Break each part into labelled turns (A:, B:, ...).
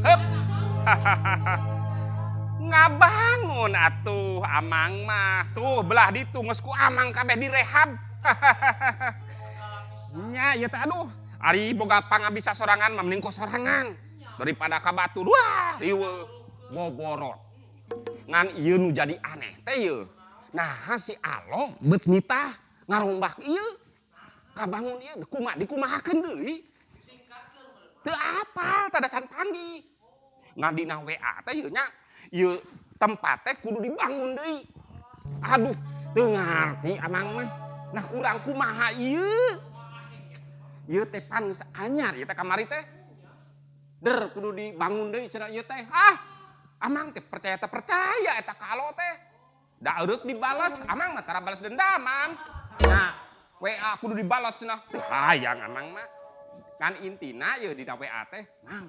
A: Hup. Ngabangun atuh amang mah. Tuh belah ditu geus ku amang kabeh direhab. Nya ieu teh aduh, ari boga pangabisa sorangan mah mending ku sorangan daripada ka batur. Wah, riweuh boborot. Ngan ieu nu jadi aneh teh ieu. Nah, si Alo beut nitah ngarombak ieu. Kabangun ieu kumaha dikumahakeun deui. Teu apal tada can panggih. Ngan dina WA teh ieu nya, ieu tempat teh kudu dibangun deui. Aduh, teu ngarti amang mah. Nah kurang kumaha ieu. Ieu teh pan geus anyar ieu teh kamari teh. Der kudu dibangun deui cenah ieu teh. Ah, amang teh percaya teh percaya eta ka Alo teh. Da eureuk dibales, amang mah tara bales dendaman. Nah, WA kudu dibales cenah. Teu hayang amang mah. Kan intina ieu dina WA teh, Mang,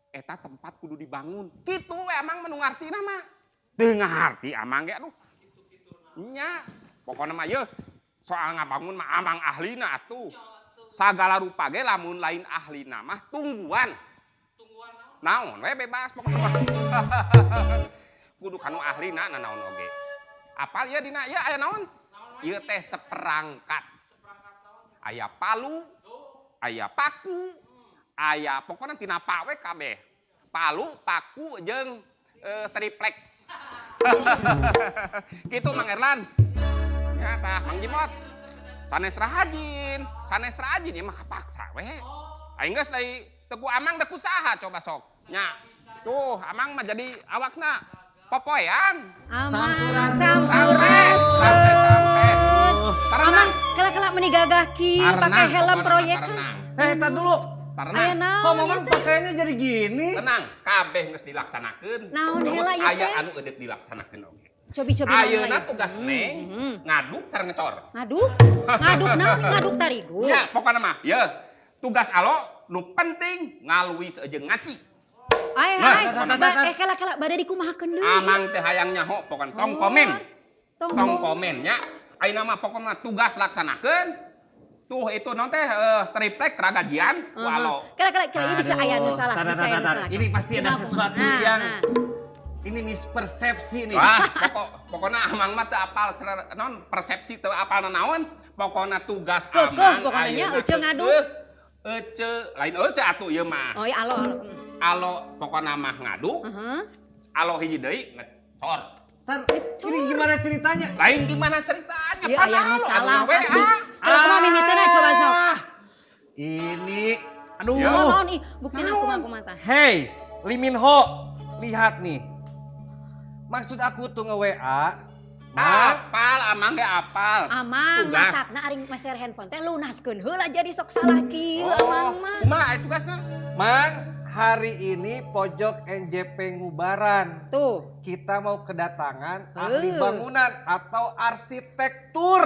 A: eta tempat kudu dibangun. Kitu we amang mah nu ngartina mah. Teu ngarti amang ge aduh. Nya, pokona mah ieu soal ngabangun mah amang ahlina atuh. Sagala rupa ge lamun lain ahlina mah tungguan. Naon we bebas pokona mah. Kudu kanu ahlina nanaon oge. Apal ieu dina ieu aya naon? Ieu teh seperangkat. Aya palu, aya paku, aya pokona tina pa we kabeh. Palu, paku jeung triplek. Kitu Mang Erlan. Ya tah Mang Jimot. Sanes rajin, sanes rajin ieu mah kapaksa we. Aing geus deui teu ku amang deuk ku saha coba sok. Nya. Tuh amang mah jadi awakna popoean.
B: Amang
A: Sampai, sampai, sampai.
B: Amang kela-kela meni gagah kieu pakai helm proyek.
C: Eh, tar dulu.
B: Aya naon?
C: Kok mamang pakaiannya jadi gini?
A: Tenang, kabeh geus dilaksanakeun.
B: Naon heula ieu teh?
A: Aya anu eudek dilaksanakeun oge.
B: Cobi-cobi
A: ayeuna tugas Neng ngaduk sareng ngecor.
B: Ngaduk? Ngaduk naon? Ngaduk tarigu.
A: Ya, pokona mah. Ye, tugas Alo nu penting ngaluis jeung ngaci.
B: Ay, ay, kela-kela bade dikumahakeun deui.
A: Amang teh hayang nyaho pokona tong komen. Tong komen nya. Ayeuna mah pokona tugas laksanakeun. Tuh itu non teh triplek ragajian ku Alo.
B: Kela-kela ieu bisa aya nu salah, bisa aya nu salah.
C: Ini pasti ada sesuatu yang ini mispersepsi nih.
A: Wah, pokoknya amang mah teu apal non persepsi teu apal naon, pokoknya tugas amang
B: pokoknya nya ece ngaduk.
A: Ece lain ece atuh ieu mah.
B: Oh iya alo.
A: Alo pokokna mah ngaduk. Alo hiji deui ngecor.
C: Tar, ini gimana ceritanya?
A: Lain gimana ceritanya?
B: Iya, aya nu salah pasti. Kalau kumaha mimitina coba sok.
C: Ini aduh.
B: Naon ih, buktina kumaha tah.
C: Hey, Lee Min Ho, lihat nih. Maksud aku tuh nge-WA.
A: Apal, amang ge apal.
B: Amang, matakna ari meser handphone teh lunaskeun heula jadi sok salah kieu amang mah.
A: Kumaha aya tugasna?
C: Mang, hari ini pojok NJP Ngubaran.
B: Tuh.
C: Kita mau kedatangan ahli bangunan atau arsitektur.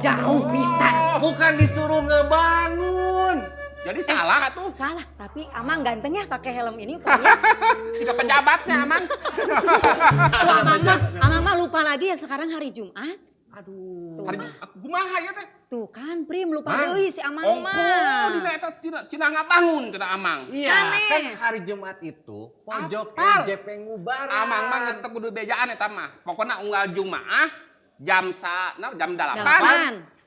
B: Jauh pisan.
C: Bukan disuruh ngebangun.
A: Jadi salah tuh.
B: Salah, tapi Amang ganteng ya pakai helm ini kayaknya.
A: Jika pejabatnya Amang.
B: Tuh Amang mah lupa lagi ya sekarang hari Jumat.
C: Aduh.
A: Hari kumaha ya teh?
B: Tuh kan Prim lupa deui si Amang mah.
A: Oh, dina eta cenah ngabangun cenah Amang.
C: Iya, kan hari Jumat itu pojok NJP Ngubaran.
A: Amang mah geus teu kudu bejaan eta mah. Pokona unggal Jumaah jam 8.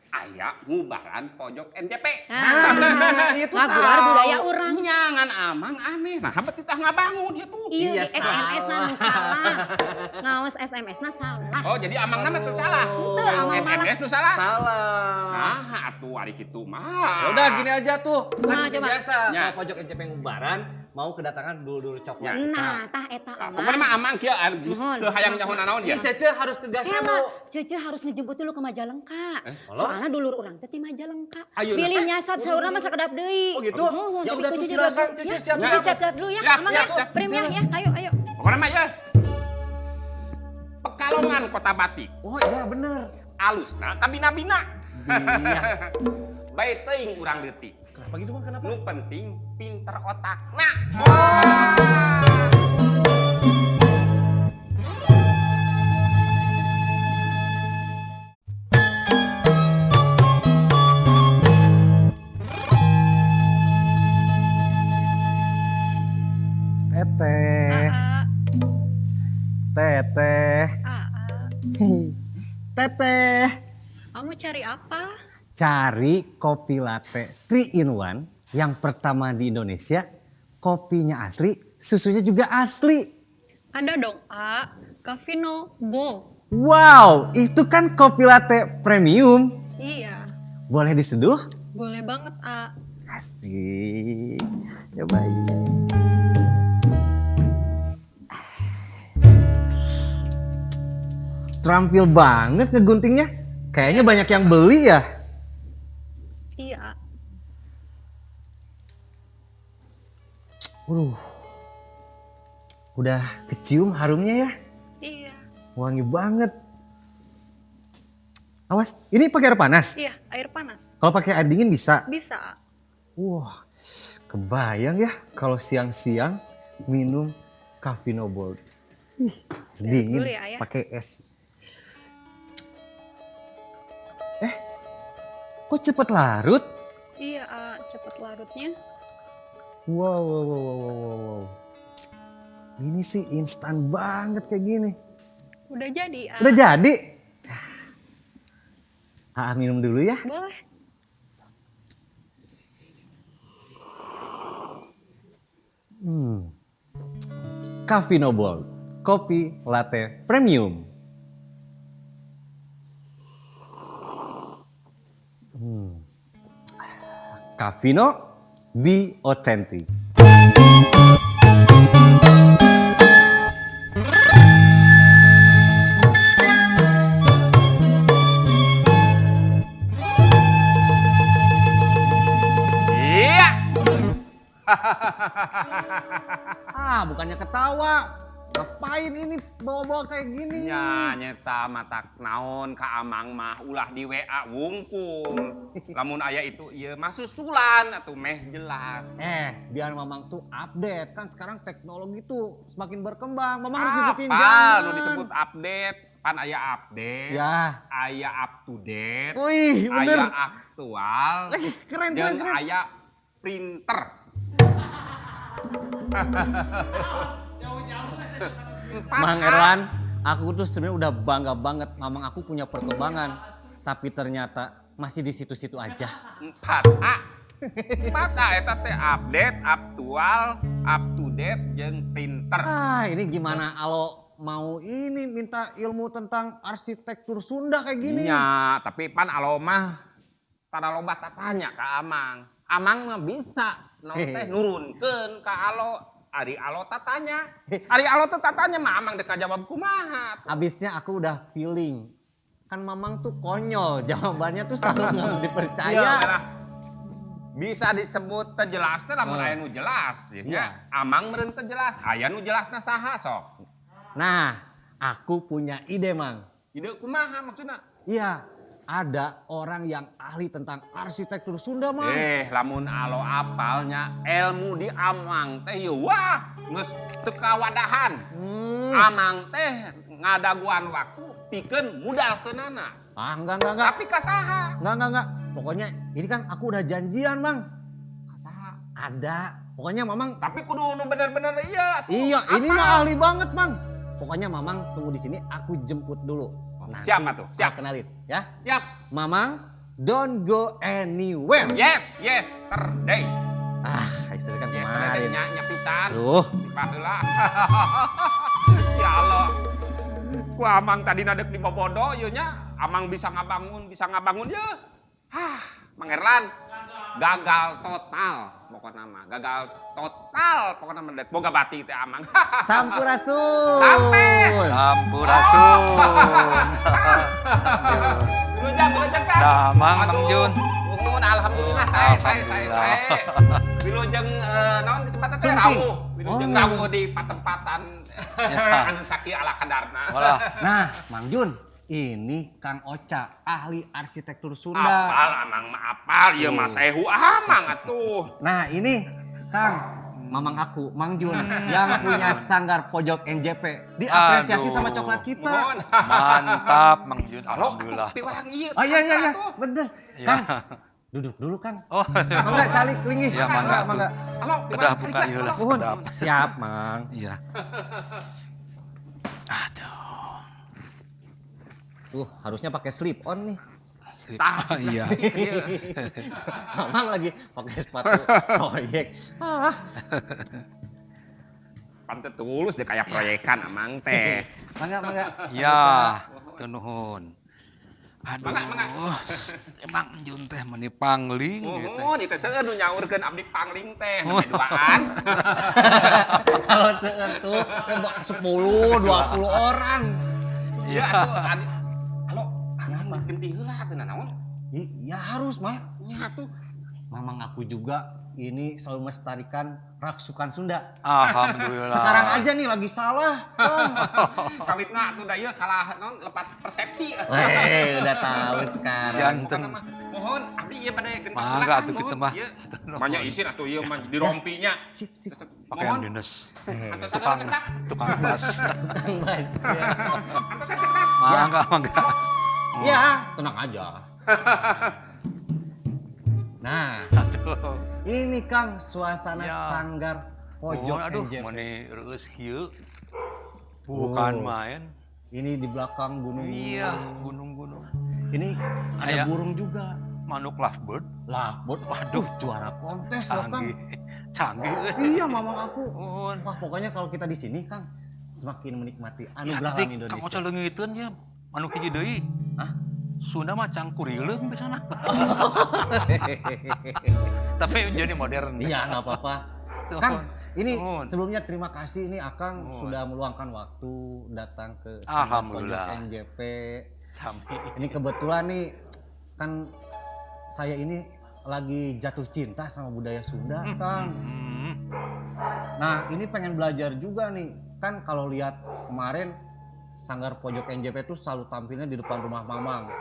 A: Aya ngubaran pojok NJP.
C: Nah, itu
B: Ngaguar
C: tahu.
B: budaya urang.
A: Nyangan amang aneh. Nah, habet titah ngabangun ieu tuh.
B: Iya,
C: Iya,
B: SMS na nu
C: salah.
B: salah. Ngaos SMS na salah.
A: Oh, jadi amang nama teu salah.
B: Teu, amang malah.
A: SMS nu salah.
C: Salah.
A: Nah, atuh ari kitu mah.
C: Ya udah gini aja tuh.
B: Nah,
C: Masih
B: coba.
C: biasa.
A: Ya.
C: Mau pojok NJP ngubaran, mau kedatangan dulur-dulur coklat.
A: Ya.
B: Nah, tah eta
A: Nah,
B: amang.
A: pokoknya mah amang kieu geus
B: Nuhun.
A: teu hayang nyaho nanaon
C: Ih,
A: ya.
C: Cece harus ke gazebo.
B: Kela, Cece harus ngejemput dulu ke Majalengka. Soalnya dulur urang teh ti Majalengka.
A: Ayeuna
B: Bilih
A: teh.
B: nyasab saurang mah sakedap deui.
C: Oh gitu?
B: Nuhun,
C: Ya
B: tapi
C: udah
B: ku
C: tuh
B: Cece
C: silakan,
B: dulu.
C: Cece
B: Ya,
C: siap-siap.
B: Cece siap-siap dulu ya,
A: Siap,
B: amang
A: siap,
B: ya.
A: siap.
B: Prim ya, ya, ayo ayo.
A: Pokoknya mah ya. Pekalongan Kota Batik.
C: Oh iya bener.
A: Alusna kabina-bina.
C: Iya.
A: Bae teuing urang leutik.
C: Kenapa gitu Bang? Kenapa?
A: Nu penting pinter otakna.
C: Teteh. Teteh. Teteh.
D: Kamu cari apa?
C: Cari kopi latte 3 in 1 yang pertama di Indonesia. Kopinya asli, susunya juga asli.
D: Ada dong, A. Cavino Bold.
C: Wow, itu kan kopi latte premium.
D: Iya,
C: Boleh diseduh?
D: boleh banget, A.
C: Asik. Cobain. Terampil banget ngeguntingnya. Kayaknya banyak yang beli ya.
D: Iya,
C: Udah kecium harumnya ya.
D: iya.
C: Wangi banget. Awas, ini pakai air panas.
D: Iya, air panas.
C: Kalau pakai air dingin bisa.
D: Bisa, A.
C: Wah, kebayang ya kalau siang-siang minum Cavino Bold. Ih, dingin
D: dulu ya, Ayah.
C: pakai es. Eh, kok cepet larut?
D: Iya, A. Cepet larutnya.
C: Wow, wow, wow, wow, wow, wow, wow. Ini sih instan banget kayak gini.
D: Udah jadi, A.
C: Udah jadi. Ah, minum dulu ya.
D: Boleh.
C: Cavino Bold, kopi latte premium. Cavino, be authentic.
A: Iya.
C: Ah, bukannya ketawa. Ngapain ini bawa-bawa kayak gini?
A: Ya nyeta matak naon ka amang mah ulah di WA wungkul. Lamun aya itu ieu mah susulan atuh meh jelas.
C: Biar Mamang tuh update. Kan sekarang teknologi tuh semakin berkembang. Mamang harus ngikutin
A: Apa
C: zaman.
A: nu disebut update? Pan aya update.
C: Ya.
A: Aya up to date.
C: Wih, bener.
A: Aya aktual.
C: Keren, keren,
A: jeung
C: keren.
A: aya printer. Empat
C: Mang
A: A.
C: Erwan, aku tuh sebenarnya udah bangga banget Mamang aku punya perkembangan. Tapi ternyata masih di situ-situ aja.
A: 4A. 4A eta teh update, aktual, up to date jeung printer.
C: Ah, ini gimana alo mau ini minta ilmu tentang arsitektur Sunda kayak gini?
A: Nya, tapi pan alo mah tara loba tatanya ka Amang. Amang mah bisa naon teh nurunkeun ka alo. Ari alo tatanya. Ari alo teh tatanya mah Amang dek jawab kumaha.
C: Abisnya aku udah feeling. Kan Mamang tuh konyol, jawabannya tuh selalu nggak dipercaya.
A: Iya, lah. Bisa disebut teu jelas teh lamun aya nu jelas ya.
C: Iya.
A: Amang meureun teu jelas, aya nu jelasna saha sok.
C: Nah, aku punya ide, Mang.
A: Ide kumaha maksudna?
C: Iya, ada orang yang ahli tentang arsitektur Sunda, Mang.
A: Lamun alo apalnya ilmu di Amang teh yeuh wah geus teu kawadahan. Amang teh ngadaguan waktu pikeun mudalkeunana.
C: Ah, enggak.
A: Tapi ka saha?
C: Enggak. Pokoknya ini kan aku udah janjian, Mang.
A: Ka saha?
C: Ada. Pokoknya Mamang
A: Tapi kudu nu bener-bener iya atuh.
C: Iya, ini
A: Apal.
C: mah ahli banget, Mang. Pokoknya Mamang tunggu di sini, aku jemput dulu. Nanti
A: Siap atuh, siap.
C: aku kenalin, ya.
A: Siap.
C: Mamang Don't go anywhere.
A: Yes, yesterday.
C: Ah, istri kan
A: Yesterday
C: kemarin.
A: teh nya pisan.
C: Duh,
A: Baheula. Si Allah. Ku Amang tadi nadek di bobodo ieu nya, Amang bisa ngabangun ye. Hah, Mang Erlan gagal total pokokna mah, gagal total pokokna mah dek boga bati teh Amang.
C: Sampurasun.
A: Rampes.
E: Sampurasun.
A: Wilujeng, wilujeng kan.
E: Damang, Mang
A: Aduh,
E: Jun.
A: Nuhun, alhamdulillah saya. Wilujeng naon disebutna teh
C: Sumping.
A: rawuh. Wilujeng
C: Oh.
A: rawuh di patempatan anu sakieu ala kadarna.
E: Walah,
C: Nah, Mang Jun, ini Kang Oca, ahli arsitektur Sunda.
A: Apal Amang mah apal ieu mah sehu Amang atuh.
C: Nah, ini Kang, mamang aku, Mang Jun, yang punya sanggar pojok NJP. Diapresiasi
E: Aduh.
C: sama coklat kita.
A: Mohon.
E: Mantap Mang Jun,
A: Halo,
E: alhamdulillah.
A: atuh piwarang ieu.
C: Oh iya,
A: Atuh.
C: bener.
E: Iya.
C: Kang, duduk dulu Kang.
E: Oh,
C: Mangga calik linggih.
E: Iya, mangga tuh.
C: Mangga.
A: Halo,
E: Kedah
A: piwarang
E: buka
A: calik
E: ieu
A: lah.
E: lah.
C: Nuhun.
E: Sedap.
C: Siap, Mang.
E: Iya.
C: Tuh, harusnya pakai slip on nih.
A: Tah,
E: Iya.
A: sih, ieu.
C: Mamang lagi pakai sepatu proyek. Ah,
A: Pantes tulus deh kayak proyekan Amang teh.
C: mangga, mangga.
E: Iya, teu nuhun. Aduh,
A: Mangga, mangga.
E: Emang Jun teh meni pangling gitu.
A: Nuhun, itu seueur nu nyaurkeun abdi pangling teh, nembe duaan.
C: Kalau seueur tuh 10, 20 orang.
A: Iya atuh adi. Halo, Amang genti heula atuh naon?
C: Ya harus, Mang.
A: Nya atuh.
C: Mamang aku juga ini selalu melestarikan raksukan Sunda.
E: Alhamdulillah.
C: Sekarang aja nih lagi salah. Kang.
A: Kawitna atuh da ieu salah non lepat persepsi.
C: Weh, udah tahu sekarang.
E: Janten.
A: Pokokna mah, mohon abdi ieu bade gentos
E: Mangga
A: silakan,
E: atuh kita
A: mohon.
E: mah.
A: Ieu. Banyak isin atuh ieu mah dirompinya.
C: Sip, sip.
E: Pakaian
A: Mohon.
E: dinas.
A: Antos
E: Tukang
A: sedap.
E: tukang bas.
C: Kang Bas. Ya.
A: Antos sedap.
E: Mangga, mangga.
C: Ya, tenang aja. Nah, ini Kang suasana
E: Ya.
C: sanggar pojok
E: Oh, aduh,
C: NJP.
E: meni reueus kieu. Bukan
C: Oh.
E: main.
C: Ini di belakang gunung.
E: Iya, gunung-gunung.
C: Ini ada
E: Aya.
C: burung juga.
E: Manuk lovebird.
C: Lovebird, waduh, juara kontes loh Kang.
E: Canggih. Canggih.
C: Iya, mamang aku.
E: Nuhun.
C: Wah, pokoknya kalau kita di sini, Kang, semakin menikmati
E: Ya,
C: anugerah
E: tapi
C: alam
E: Kang
C: Indonesia.
E: Oca leungiteun ya, manuk hiji deui.
C: Hah?
E: Sunda mah cangkurileung biasana. Tapi jadi modern.
C: Iya, nggak apa-apa. Kang, ini
E: Nuhun.
C: sebelumnya terima kasih ini Akang
E: Nuhun.
C: sudah meluangkan waktu datang ke Sanggar Pojok
E: Alhamdulillah.
C: NJP.
E: Sami.
C: Ini kebetulan nih kan saya ini lagi jatuh cinta sama budaya Sunda, Kang. Nah, ini pengen belajar juga nih. Kan kalau lihat kemarin Sanggar Pojok NJP itu selalu tampilnya di depan rumah Mamang.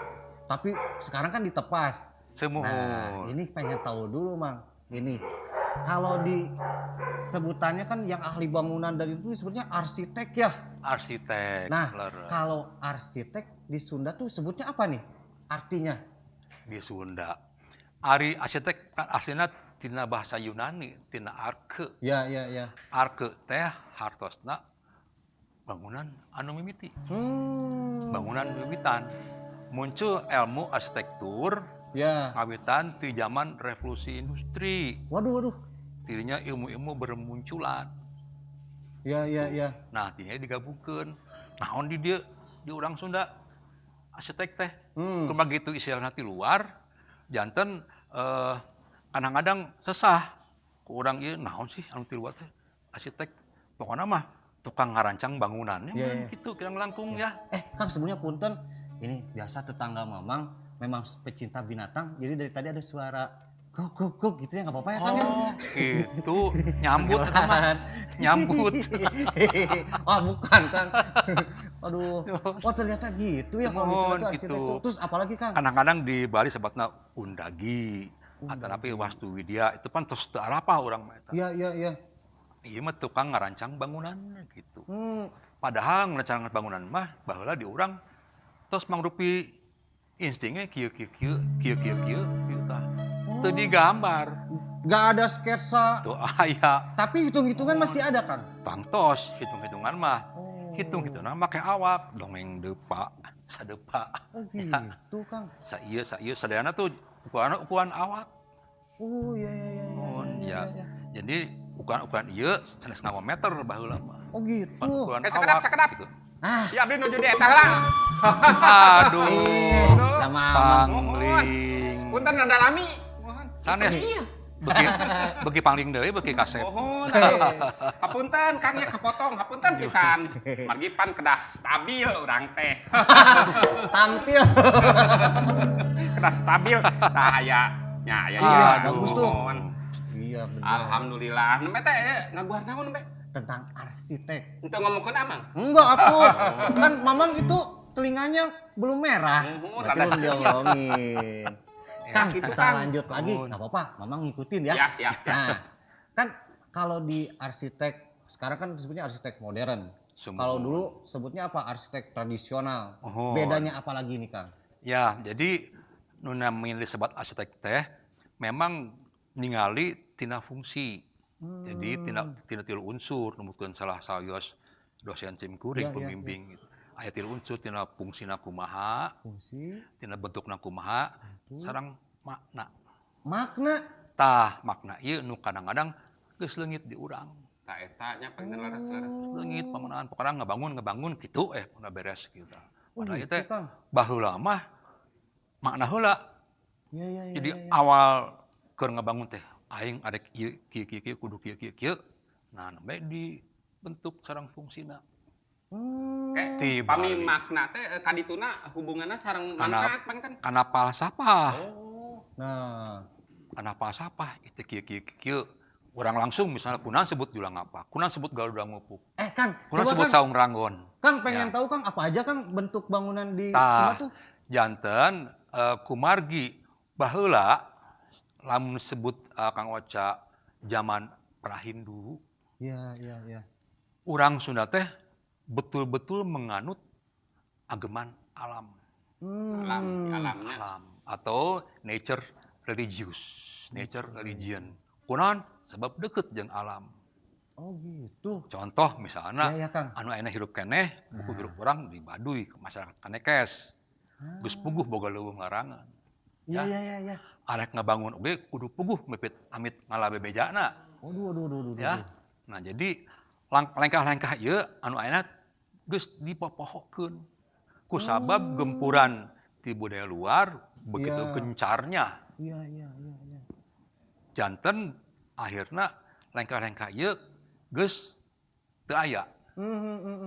C: Tapi sekarang kan ditepas.
E: Semuhun.
C: Nah, ini pengen tahu dulu, Mang. Ini kalau di sebutannya kan yang ahli bangunan dari itu sebutnya arsitek ya.
E: Arsitek.
C: Nah,
E: leres.
C: kalau arsitek di Sunda tuh sebutnya apa nih? Artinya?
E: Di Sunda. Ari arsitek kan aslinya tina bahasa Yunani, tina arke.
C: Ya.
E: Arke teh hartosna bangunan anu mimiti. Bangunan wiwitan. Muncul ilmu arsitektur ngawitan di zaman revolusi industri.
C: Waduh, waduh.
E: Tidinya ilmu-ilmu bermunculan.
C: Ya.
E: Nah, tidinya digabungkeun. Naon di dieu di urang Sunda arsitek teh. Kumaha gitu istilahna ti luar, janten kadang-kadang sesah ku urang ieu naon sih anu ti luar teh arsitek. Pokokna mah tukang ngarancang bangunannya
C: Ya,
E: mah
C: ya.
E: gitu kirang langkung ya.
C: Eh, Kang sebelumnya punten. Ini biasa tetangga Mamang memang pecinta binatang. Jadi dari tadi ada suara guk guk guk gitu ya, nggak apa-apa ya Kang ya?
E: Oh, gitu. Nyambut eta mah. Nyambut.
C: Oh, bukan Kang. Aduh. Oh, ternyata gitu ya kalau di Sunda
E: Mohon,
C: tuh arsitek
E: gitu.
C: tuh. Terus apalagi Kang?
E: Kadang-kadang di Bali sebutna undagi atanapi wastu widya itu pan tos teu arapa urang mah eta.
C: Iya.
E: Ieu mah tukang ngarancang bangunan gitu. Padahal ngarancang bangunan mah baheula di urang tos mangrupi instingnya kieu kieu kieu kieu kieu kieu kieu tah. Teu digambar.
C: Nggak ada sketsa.
E: Tuh aya.
C: Tapi hitung-hitungan masih ada Kang.
E: Tangtos hitung-hitungan mah. Hitung-hitungan make awak dongeng depa. Sadepa.
C: Oh gitu, Kang.
E: Sa ieu sa ieu sadayana tuh ukuran ukuran awak.
C: Oh iya.
E: Mohon,
C: iya,
E: ya.
C: iya.
E: Jadi ukuran-ukuran ieu sanes nganggo meter baheula mah.
C: Oh gitu.
E: Ukuran
A: Eh, sakedap,
E: awak
A: sakedap.
E: gitu.
C: Ah,
A: Si abdi nuju di eta heula.
E: Aduh.
C: Lama.
E: Pangling.
A: Punten rada lami. Mohon.
E: Sanes.
A: Iya.
E: Beki beki pangling deui beki kasep.
A: Mohon. Hapunten Kang ya kepotong, hapunten pisan. Margi pan kedah stabil urang teh.
C: Tampil.
A: Kedah stabil. Saya nya aya
C: Iya,
A: ieu.
C: bagus tuh.
A: Mohon.
C: Iya benar.
A: Alhamdulillah. Nembe teh ngaguar naon nembe?
C: Tentang arsitek.
A: Untuk ngomongkeun Amang.
C: Enggak aku. Kan Mamang itu telinganya belum merah.
A: Oh,
C: Berarti
A: rada
C: belum diomongin. Kang,
A: Gitu,
C: kita
A: Kang.
C: lanjut lagi. Nggak apa-apa, Mamang ngikutin ya.
A: Ya, siap, siap.
C: Nah, kan kalau di arsitek, sekarang kan disebutnya arsitek modern.
E: Semua.
C: Kalau dulu sebutnya apa? Arsitek tradisional.
E: Oh.
C: Bedanya apa lagi nih, Kang?
E: Ya, jadi nu namanya disebut arsitek teh memang ningali tina fungsi. Jadi tina tina tilu unsur numutkeun salah sawios dosen sim kuring pembimbing gitu. Aya tilu unsur tina fungsina kumaha,
C: Fungsi,
E: tina bentukna kumaha, sareng makna.
C: Makna.
E: Tah makna ieu nu kadang-kadang geus leungit di urang.
A: Tah eta nya panginten leres-leres.
E: Leungit pamanaan pokokna ngabangun ngabangun gitu udah beres gitu.
C: Oh,
E: Padahal ieu
C: gitu,
E: teh
C: Kang.
E: baheula mah makna heula.
C: Iya.
E: Jadi awal keur ngabangun teh aing arek ieu kieu kieu kieu kudu kieu kieu kieu. Nah, nembe dibentuk sareng fungsina.
A: Kayak
E: Tibalik.
A: pami makna teh kadituna hubunganna sareng manfaat panginten.
E: Kana falsafah.
A: Oh.
C: Nah,
E: Kana falsafah itu kieu kieu kieu kieu. Urang langsung misalnya kunaon sebut julang apa? Kunaon sebut Garuda Ngupuk?
C: Kang,
E: Kunaon
C: coba
E: sebut
C: Kang.
E: Saung Ranggon?
C: Kang pengen
E: Ya.
C: tahu Kang apa aja Kang bentuk bangunan di
E: Tah,
C: Sunda tuh?
E: janten kumargi baheula lamun sebut Kang Oca zaman pra-Hindu,
C: Iya.
E: urang Sunda teh betul-betul menganut ageman alam.
A: Alam, alamnya.
E: Alam atau nature religious, nature religion. Kunaon? Sebab deket jeung alam.
C: Oh gitu.
E: Contoh misalnya
C: Iya, iya, Kang.
E: anu ayeuna hirup keneh, buku hirup urang di Baduy ke masyarakat Kanekes. Geus puguh boga leuweung larangan.
C: Iya.
E: Arek ngabangun oge kudu puguh mepit amit ngala bebejana.
C: Waduh, waduh, waduh, waduh.
E: Ya.
C: Waduh.
E: Nah, jadi lengkah-lengkah ieu anu ayeuna geus dipopohokeun. Ku sabab gempuran ti budaya luar begitu gencarnya.
C: Iya.
E: Janten akhirna lengkah-lengkah ieu geus teu aya.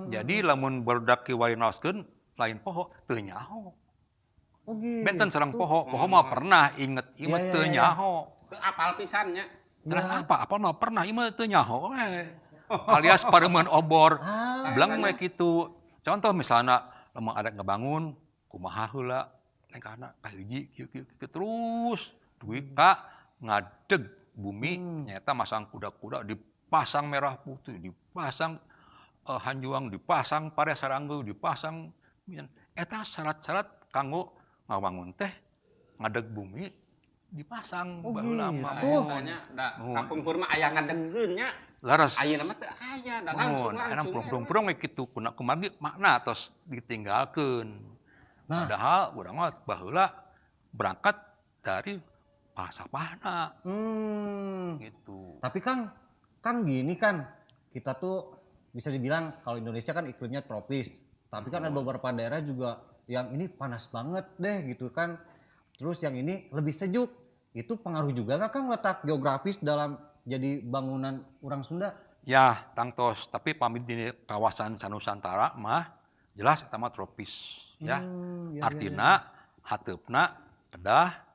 E: Jadi lamun barudak kiwari naoskeun lain poho teu nyaho.
C: Oh gitu.
E: Benten sareng poho, poho mah pernah inget ieu mah teu
C: Iya.
E: nyaho.
A: Teu apal pisan nya.
E: Terus apa? Apa mah pernah ieu mah teu nyaho we. Alias pareumeun obor. Belang we kitu. Contoh misalna lamun arek ngebangun kumaha heula lengkahna kahiji kieu kieu kieu terus dugi ka ngadeg bumi nyaeta masang kuda-kuda dipasang merah putih dipasang hanjuang dipasang pare sarangge dipasang eta syarat-syarat kanggo ngabangun teh ngadeg bumi dipasang
C: Oh,
E: baheula mah.
C: gitu.
A: Tah eta nya da
E: Nuhun.
A: kapungkur mah aya ngadegkeun nya.
E: Leres.
A: Ayeuna mah teu aya da langsung
E: Nuhun, ayeuna
A: langsung.
E: prung-prung we kitu kuna kumargi makna tos ditinggalkeun.
C: Nah.
E: Padahal urang mah baheula berangkat dari falsafahna gitu.
C: Tapi Kang, kan gini kan, kita tuh bisa dibilang kalau Indonesia kan iklimnya tropis. Tapi kan ada beberapa daerah juga yang ini panas banget deh gitu kan. Terus yang ini lebih sejuk. Itu pengaruh juga nggak Kang letak geografis dalam jadi bangunan orang Sunda?
E: Ya, tangtos, tapi pamit di kawasan Nusantara mah jelas eta mah tropis ya.
C: Iya,
E: Artina hateupna kedah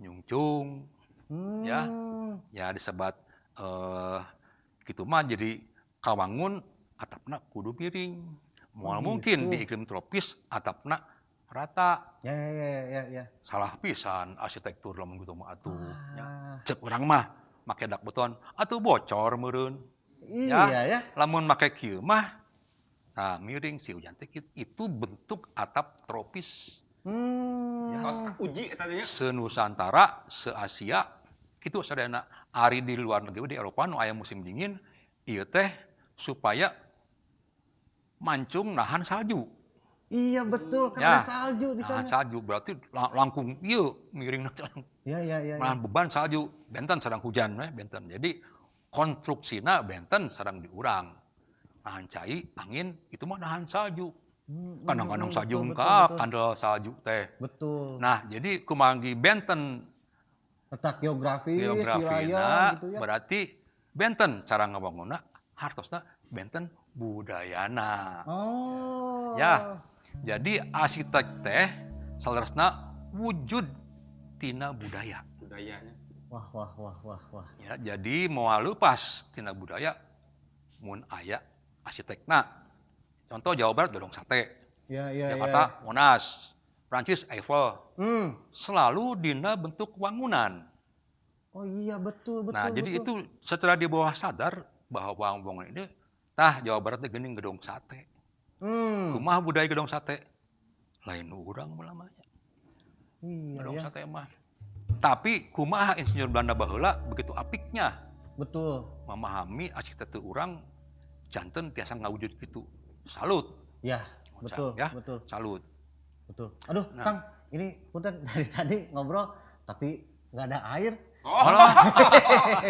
E: nyungcung ya. Ya disebat kitu mah jadi kawangun atapna kudu miring. Moal mungkin di iklim tropis atapna rata.
C: Ya.
E: Salah pisan arsitektur lamun kitu mah atuh ya. Cek urang mah make dak beton atuh bocor meureun.
C: Iya ya.
E: Lamun make kieu mah nah miring si hujan teh kitu. Itu bentuk atap tropis.
A: Tos uji eta teh nya.
E: Se-Nusantara, se-Asia, kitu sadayana. Ari di luar negeri di Eropa nu aya musim dingin ieu teh supaya mancung nahan salju.
C: Iya betul, kan
E: Ya.
C: ada salju di
E: Nah,
C: sana.
E: salju berarti langkung ieu miring nanti lang
C: Iya, iya, iya.
E: menahan beban salju benten sareng hujan we benten. Jadi konstruksina benten sareng diurang. Nahan cai, angin itu mah nahan salju. Kadang-kadang salju
C: betul,
E: engka,
C: betul, betul.
E: kandel salju teh.
C: Betul.
E: Nah, jadi kumargi benten
C: Letak geografis, wilayah
E: geografina
C: gitu ya.
E: berarti benten cara ngabangunna hartosna benten budayana.
C: Oh.
E: Ya. Jadi arsitek teh saleresna wujud tina budaya.
A: Budayanya.
C: Wah, wah, wah, wah, wah.
E: Ya, jadi moal lepas tina budaya mun aya arsitekna. Contoh Jawa Barat Gedong Sate,
C: Ya, ya,
E: Jakarta
C: ya.
E: Monas, Prancis Eiffel,
C: Hmm.
E: selalu dina bentuk wangunan.
C: Oh iya, betul, betul.
E: Nah, jadi
C: betul.
E: itu secara di bawah sadar bahwa bangunan ini tah Jawa Barat teh geuning Gedong Sate. Kumaha budaya Gedong Sate? Lain urang lamanya.
C: Iya,
E: Gedong
C: ya.
E: Sate mah. Tapi kumaha insinyur Belanda baheula begitu apiknya
C: Betul.
E: memahami arsitektur urang janten tiasa ngawujud gitu. Salut.
C: Ya, betul,
E: Ya,
C: betul.
E: Salut.
C: Betul. Aduh,
E: Nah.
C: Kang, ini punten dari tadi ngobrol tapi nggak ada air.
A: Oh,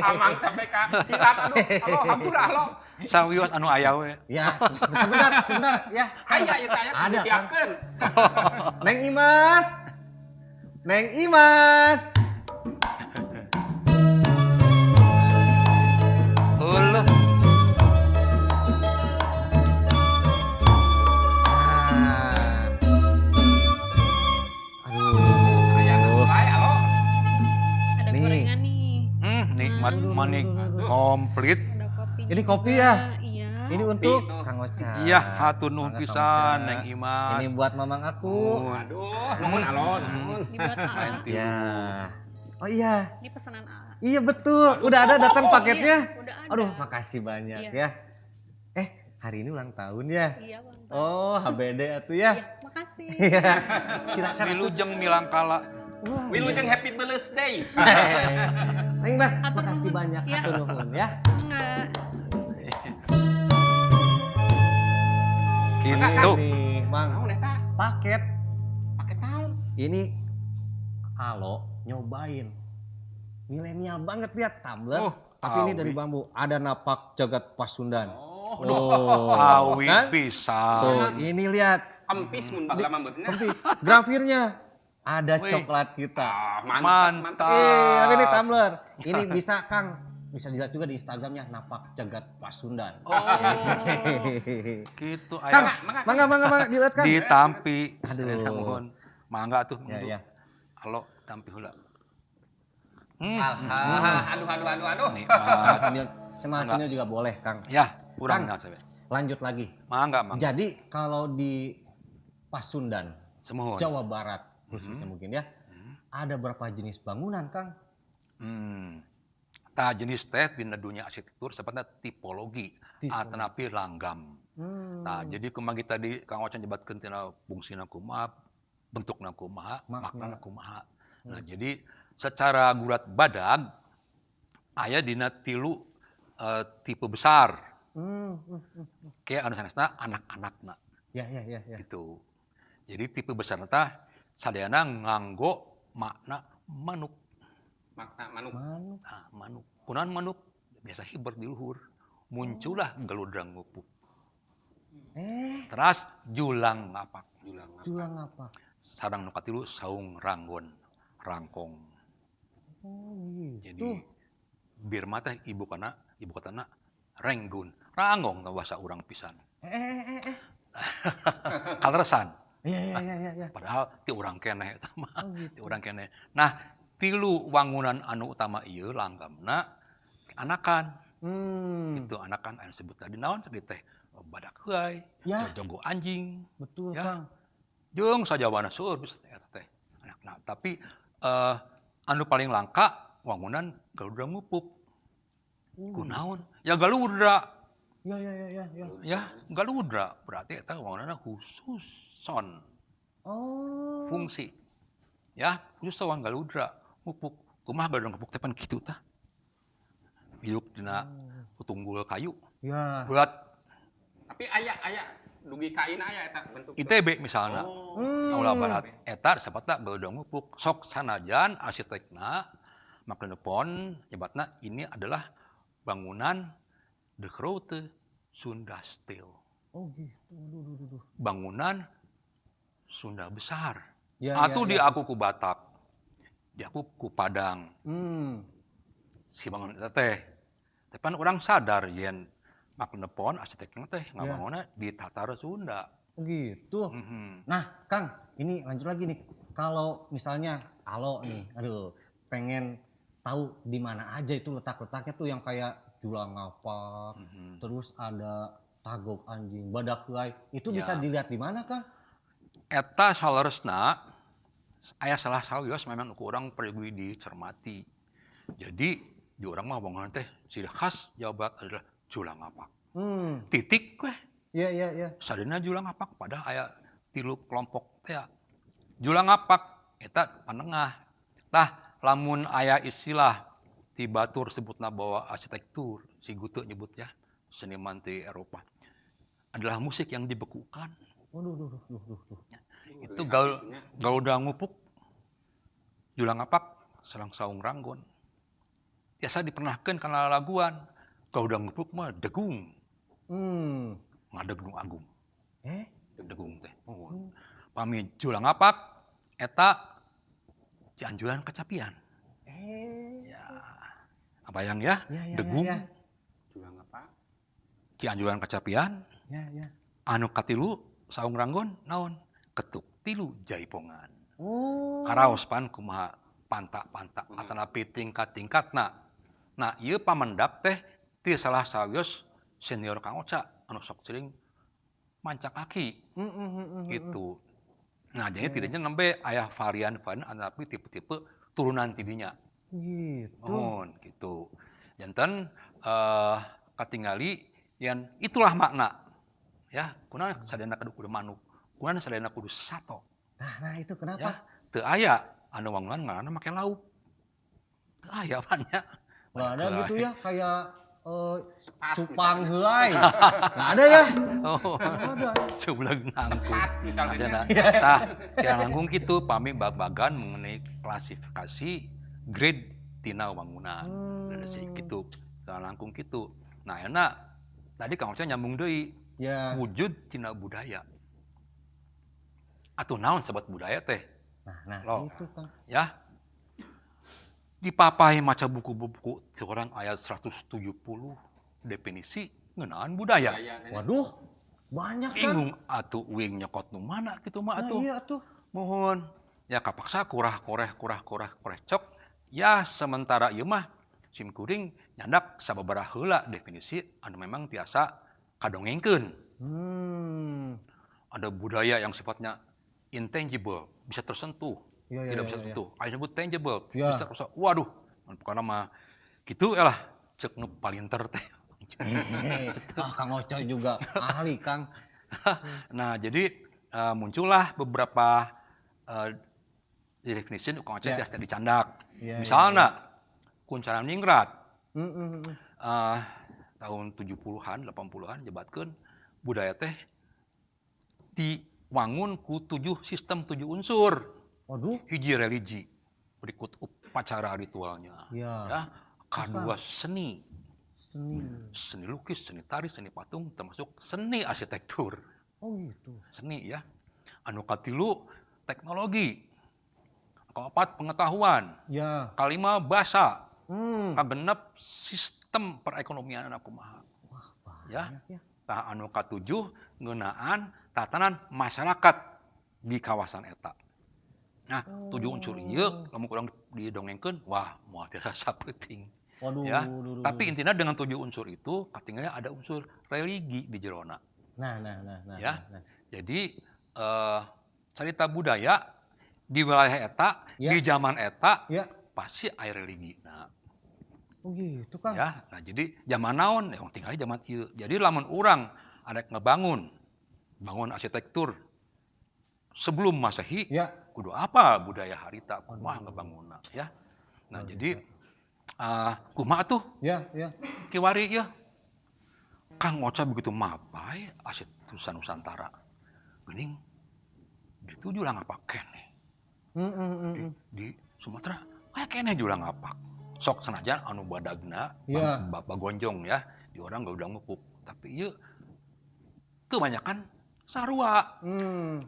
A: amang sampai ka hilap aduh, halo hampura halo.
E: Sawios anu aya we.
C: Ya, sebentar, sebentar ya.
A: Aya ieu teh aya
C: Ada, Kang.
A: disiapkeun.
C: Neng Imas. Neng Imas.
E: Eueuh.
C: Nah. Aduh.
A: Aya wae halo.
D: Ada
C: Nih.
D: gorengan nih.
E: Nikmat manik komplit.
D: Ada kopi.
C: Ini kopi ya?
D: Iya.
C: Ini untuk
A: tuh.
C: Kang Ocha.
E: Iya, hatur nuhun
C: Mangga, Kang
E: pisan
C: Ocha.
E: Neng Imas.
C: Ini buat mamang aku.
A: Aduh, nuhun halo, nuhun.
D: Ini buat AA.
E: Lain tilu.
C: Ya. Oh iya.
D: Ini pesanan AA.
C: Iya betul. Udah ada datang paketnya.
D: Iya, udah ada.
C: Aduh, makasih banyak
D: Iya.
C: ya. Hari ini ulang tahun ya.
D: Iya, Bang.
C: Oh, HBD atuh ya.
D: Iya, makasih.
C: Iya. Silakan.
E: Wilujeng milangkala.
C: Wah,
A: Wilujeng happy birthday.
C: Neng Mas,
D: Hatur
C: makasih
D: nuhun.
C: banyak
D: Iya.
C: hatur nuhun ya.
D: Enggak.
E: Gitu.
C: Nih, Mang,
A: Naon eta?
C: paket
A: Paket naon?
C: ini Alo nyobain. Milenial banget lihat tumbler,
E: Oh,
C: tapi ini
E: awi.
C: dari bambu. Ada napak jagat Pasundan.
A: Oh,
E: Awi
C: kan?
E: pisan.
C: Tuh, ini lihat
A: kempis mun baheula mah beutna.
C: kempis grafirnya. Ada
E: Wih.
C: coklat kita.
A: Ah, mantap, mantap.
E: Mantap.
C: Tapi ini tumbler. Ini bisa Kang, bisa dilihat juga di Instagramnya Napak Jagat Pasundan.
E: Oh. Gitu
C: Kang,
E: aya.
C: mangga mangga mangga dilihat Kang.
E: Ditampi.
C: Aduh.
E: Nuhun. Mangga tuh.
C: Ya, ya.
E: Halo, tampi heula.
A: Ah, aduh aduh aduh aduh.
E: Nikmat.
C: Sambil cemal-cemil juga boleh, Kang.
E: Ya, kurang
C: Kang.
E: saya.
C: Lanjut lagi.
E: Mangga, mangga.
C: Jadi kalau di Pasundan,
E: Semuhun.
C: Jawa Barat khususnya mungkin ya, ada berapa jenis bangunan, Kang?
E: Tah jenis teh dina dunia arsitektur sebenarnya tipologi atanapi langgam. Nah, jadi kumaha tadi Kang Ocan nyebatkeun tina fungsina kumaha, bentukna kumaha, maknana kumaha. Nah, jadi secara gurat badag aya dina tilu tipe besar. Kayak anu sanesna anak-anakna
C: Ya, ya, ya, ya.
E: gitu. Jadi tipe besar tah sadayana nganggo makna manuk.
A: Makna manuk.
C: Manuk.
E: Nah, manuk. Kunaon manuk biasa hiber di luhur. Muncullah geludra ngupuk. Teras julang ngapak.
A: Julang ngapak.
C: Julang apa?
E: Sarang nu katilu saung ranggon, rangkong.
C: Oh, gitu.
E: Jadi Birma teh ibu kana, ibu kotana Renggun. Ranggong tah bahasa urang pisan. Kaleresan.
C: Iya, iya, iya, iya, iya.
E: Padahal ti urang keneh eta mah.
C: Oh, gitu.
E: Ti urang keneh. Nah, tilu wangunan anu utama ieu langgamna anakan. Itu anakan anu sebut tadi naon tadi teh badak heuay,
C: Ya.
E: jago anjing.
C: Betul,
E: Ya.
C: Kang.
E: Jeung sajawana seueur bisa eta teh. Anakna. Tapi anu paling langka wangunan galudra ngupuk. Kunaon? Ya galudra.
C: Ya, ya, ya, ya, ya.
E: Ya, galudra berarti eta wangunanna khusus son.
C: Oh.
E: Fungsi. Ya, khusus soang galudra ngupuk. Kumaha galudra ngupuk teh pan kitu tah. Hidup dina tunggul kayu.
C: Ya.
E: Berat.
A: Tapi aya Dugi ka ayeuna aya eta bentuk.
E: ITB misalnya. Aula Barat eta disebutna Galuda Ngupuk. Sok sanajan arsitekna Maklum nyebatna ini adalah bangunan de Grote Sunda Stijl.
C: Oh gitu. Aduh, duh, duh, duh.
E: Bangunan Sunda besar.
C: Ya,
E: Atau
C: ya, ya.
E: diaku ku Batak, diaku ku Padang, si bangunan eta teh. Tapi kan urang sadar yen Maklum arsitekna teh ngabangunna di tatar Sunda.
C: Oh gitu. Nah, Kang, ini lanjut lagi nih. Kalau misalnya Alo nih, aduh, pengen tahu di mana aja itu letak-letaknya tuh yang kayak Julang Ngapak, terus ada Tagog Anjing, Badak Heulay, itu bisa dilihat di mana, Kang?
E: Eta saleresna aya salah sawios memang ku urang perlu dicermati. Jadi di urang mah bangunan teh ciri khas Jawa Barat adalah Julang Ngapak. Titik weh.
C: Iya.
E: Sadayana Julang Ngapak padahal aya tilu kelompok teh. Julang Ngapak eta panengah. Tah lamun aya istilah ti batur sebutna bahwa arsitektur si Goethe nyebut ya seniman di Eropa adalah musik yang dibekukan.
C: Waduh, duh, duh, duh, duh, duh.
E: Itu Galuda Ngupuk, Julang Ngapak, sareng Saung Ranggon. Biasa dipernahkan karena laguan. Galuda Ngupuk mah degung, ngadeg nu agung.
C: Eh?
E: Degung teh. Oh. Pami Julang Ngapak eta Cianjuran Kacapian.
C: Eh.
E: Ya. Apa yang ya?
C: Ya, ya,
E: Degung.
C: ya, ya.
A: Julang Ngapak.
E: Cianjuran Kacapian.
C: Ya, ya.
E: Anu katilu Saung Ranggon naon? Ketuk tilu jaipongan.
C: Oh.
E: Karaos pan kumaha pantak-pantak atanapi tingkat-tingkatna. Nah, ieu pamendak teh ti salah sawios senior Kang Oca anu sok sering mancak kaki gitu. Nah, jadi tidaknya nembe aya varian-varian atanapi tipe-tipe turunan tidinya.
C: Gitu.
E: Mohon gitu. Janten katingali yang itulah makna. Ya, kunaon sadayana kudu kudu manuk, kunaon sadayana kudu sato.
C: Nah, nah itu kenapa?
E: Ya, teu aya anu wangunan ngaranna make lauk. Teu aya pan nya.
C: Nggak ada gitu ya kayak
A: Sepat
C: cupang
A: misalnya.
C: heulay. Nggak ada ya?
E: Oh.
C: Nggak ada.
E: Cubleng nangkung.
A: Sepat misalnya.
E: Ada, nah. Tah, yang nangkung gitu pami bag-bagan mengenai klasifikasi grade tina wangunan. Dari gitu. Nah, langkung gitu. Nah, enak. Tadi Kang Oca nyambung deui.
C: Ya.
E: Wujud tina budaya. Atau naon sebat budaya teh?
C: Nah, nah
E: Loh.
C: itu Kang.
E: Ya. Dipapai maca buku-buku seorang ayat 170 definisi ngeunaan budaya.
A: Budaya, kan?
C: Waduh, banyak kan?
E: Bingung atuh uing nyokot nu mana gitu mah
C: Nah,
E: atuh.
C: iya tuh.
E: Mohon. Ya kapaksa kurah koreh kurah koreh koreh cok. Ya sementara ieu mah sim kuring nyandak sababaraha heula definisi anu memang tiasa kadongengkeun. Ada budaya yang sifatnya intangible, bisa tersentuh,
C: Ya,
E: tidak
C: ya,
E: bisa
C: ya, ya.
E: tersentuh. Ada yang nyebut tangible,
C: Ya.
E: bisa tersentuh. Waduh, pokoknya mah gitu ya lah, cek nu palinter teh.
C: Ah, Kang Ocoy juga ahli, Kang.
E: Nah, jadi muncullah beberapa definisi nu Kang Ocoy
C: Ya.
E: tiasa dicandak.
C: Ya, ya,
E: Misalnya, Kuncara Ningrat tahun 70-an, 80-an nyebatkeun budaya teh diwangun ku 7 sistem 7 unsur.
C: Waduh.
E: Hiji religi, berikut upacara ritualnya.
C: Ya.
E: Ya. Kedua seni.
C: Seni.
E: Seni lukis, seni tari, seni patung, termasuk seni arsitektur.
C: Oh gitu.
E: Seni ya. Anu katilu teknologi. Keempat pengetahuan.
C: Ya.
E: Kalima bahasa. Kagenep sistem perekonomian anak kumaha.
C: Wah,
E: Ya.
C: banyak ya.
E: Tah anu katujuh ngeunaan tatanan masyarakat di kawasan eta. Nah, tujuh unsur ieu lamun kurang didongengkeun, wah moal tiasa sapeuting.
C: Waduh,
E: Ya.
C: duh, duh,
E: Tapi
C: duh.
E: intinya dengan 7 unsur itu katinggalnya ada unsur religi di jerona.
C: Nah, nah, nah, nah,
E: Ya.
C: nah, nah.
E: Jadi cerita budaya di wilayah eta,
C: Ya.
E: di zaman eta
C: Ya.
E: pasti aya religi. Nah,
C: Oh gitu, Kang.
E: ya. Nah, jadi zaman naon? Ya tinggalnya zaman ieu. Jadi lamun urang arek ngebangun bangun arsitektur sebelum Masehi,
C: Ya.
E: kudu apa budaya harita kumaha ngebangunna ya. Nah, jadi kumaha tuh
C: Ya, ya.
E: kiwari ya. Kang Oca begitu mapai arsitektur Nusantara. Geuning itu julang ngapak keneh. Di Sumatera aya keneh julang ngapak. Sok sanajan anu badagna bapak gonjong ya, di orang gak udah ngupuk. Tapi ieu kebanyakan sarua.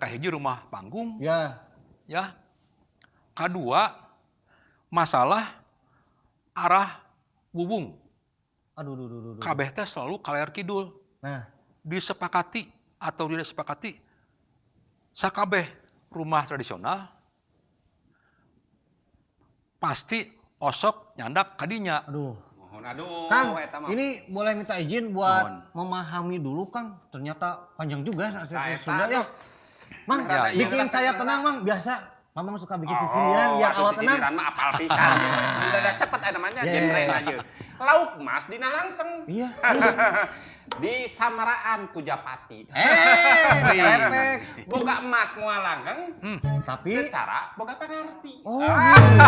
E: Kahiji rumah panggung.
C: Ya.
E: Ya. Kadua masalah arah bubung.
C: Aduh, aduh, aduh, aduh.
E: Kabeh teh selalu kaler kidul.
C: Nah,
E: disepakati atau tidak disepakati sakabeh rumah tradisional pasti osok nyandak kadinya.
C: Aduh.
A: Mohon aduh.
C: Kang, ini boleh minta izin buat memahami dulu Kang. Ternyata panjang juga arsitektur Sunda ya. Mang,
A: ya,
C: bikin saya tenang Mang, biasa. Mamang suka bikin sisindiran biar awal tenang.
A: Sisindiran mah apal pisan. Udah cepet namanya genre aja. Lauk mas dina langseng.
C: Iya.
A: Di Samaraan Kujapati.
C: Lepek.
A: Boga emas moal langgeng.
C: Tapi
A: secara boga pangarti.
C: Oh, gitu.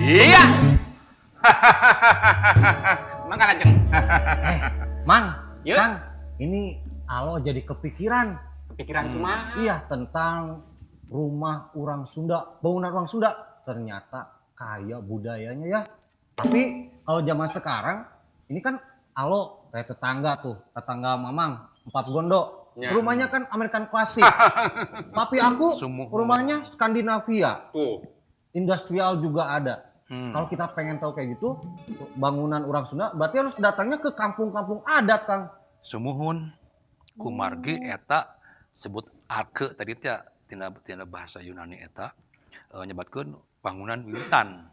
A: Iya. Mangga lajeng.
C: Mang,
A: Yuk.
C: Kang, ini alo jadi kepikiran.
A: Kepikiran kumaha?
C: Iya, tentang rumah orang Sunda, bangunan orang Sunda. Ternyata kaya budayanya ya. Tapi kalau zaman sekarang, ini kan alo kayak tetangga tuh, tetangga Mamang, Empat Gondo.
A: Ya.
C: Rumahnya kan American Classic. Tapi aku rumahnya Skandinavia.
A: Tuh.
C: Industrial juga ada. Kalau kita pengen tahu kayak gitu, bangunan orang Sunda berarti harus datangnya ke kampung-kampung adat, Kang.
E: Sumuhun kumargi eta sebut arke tadi teh tina bahasa Yunani eta nyebatkeun bangunan wiwitan.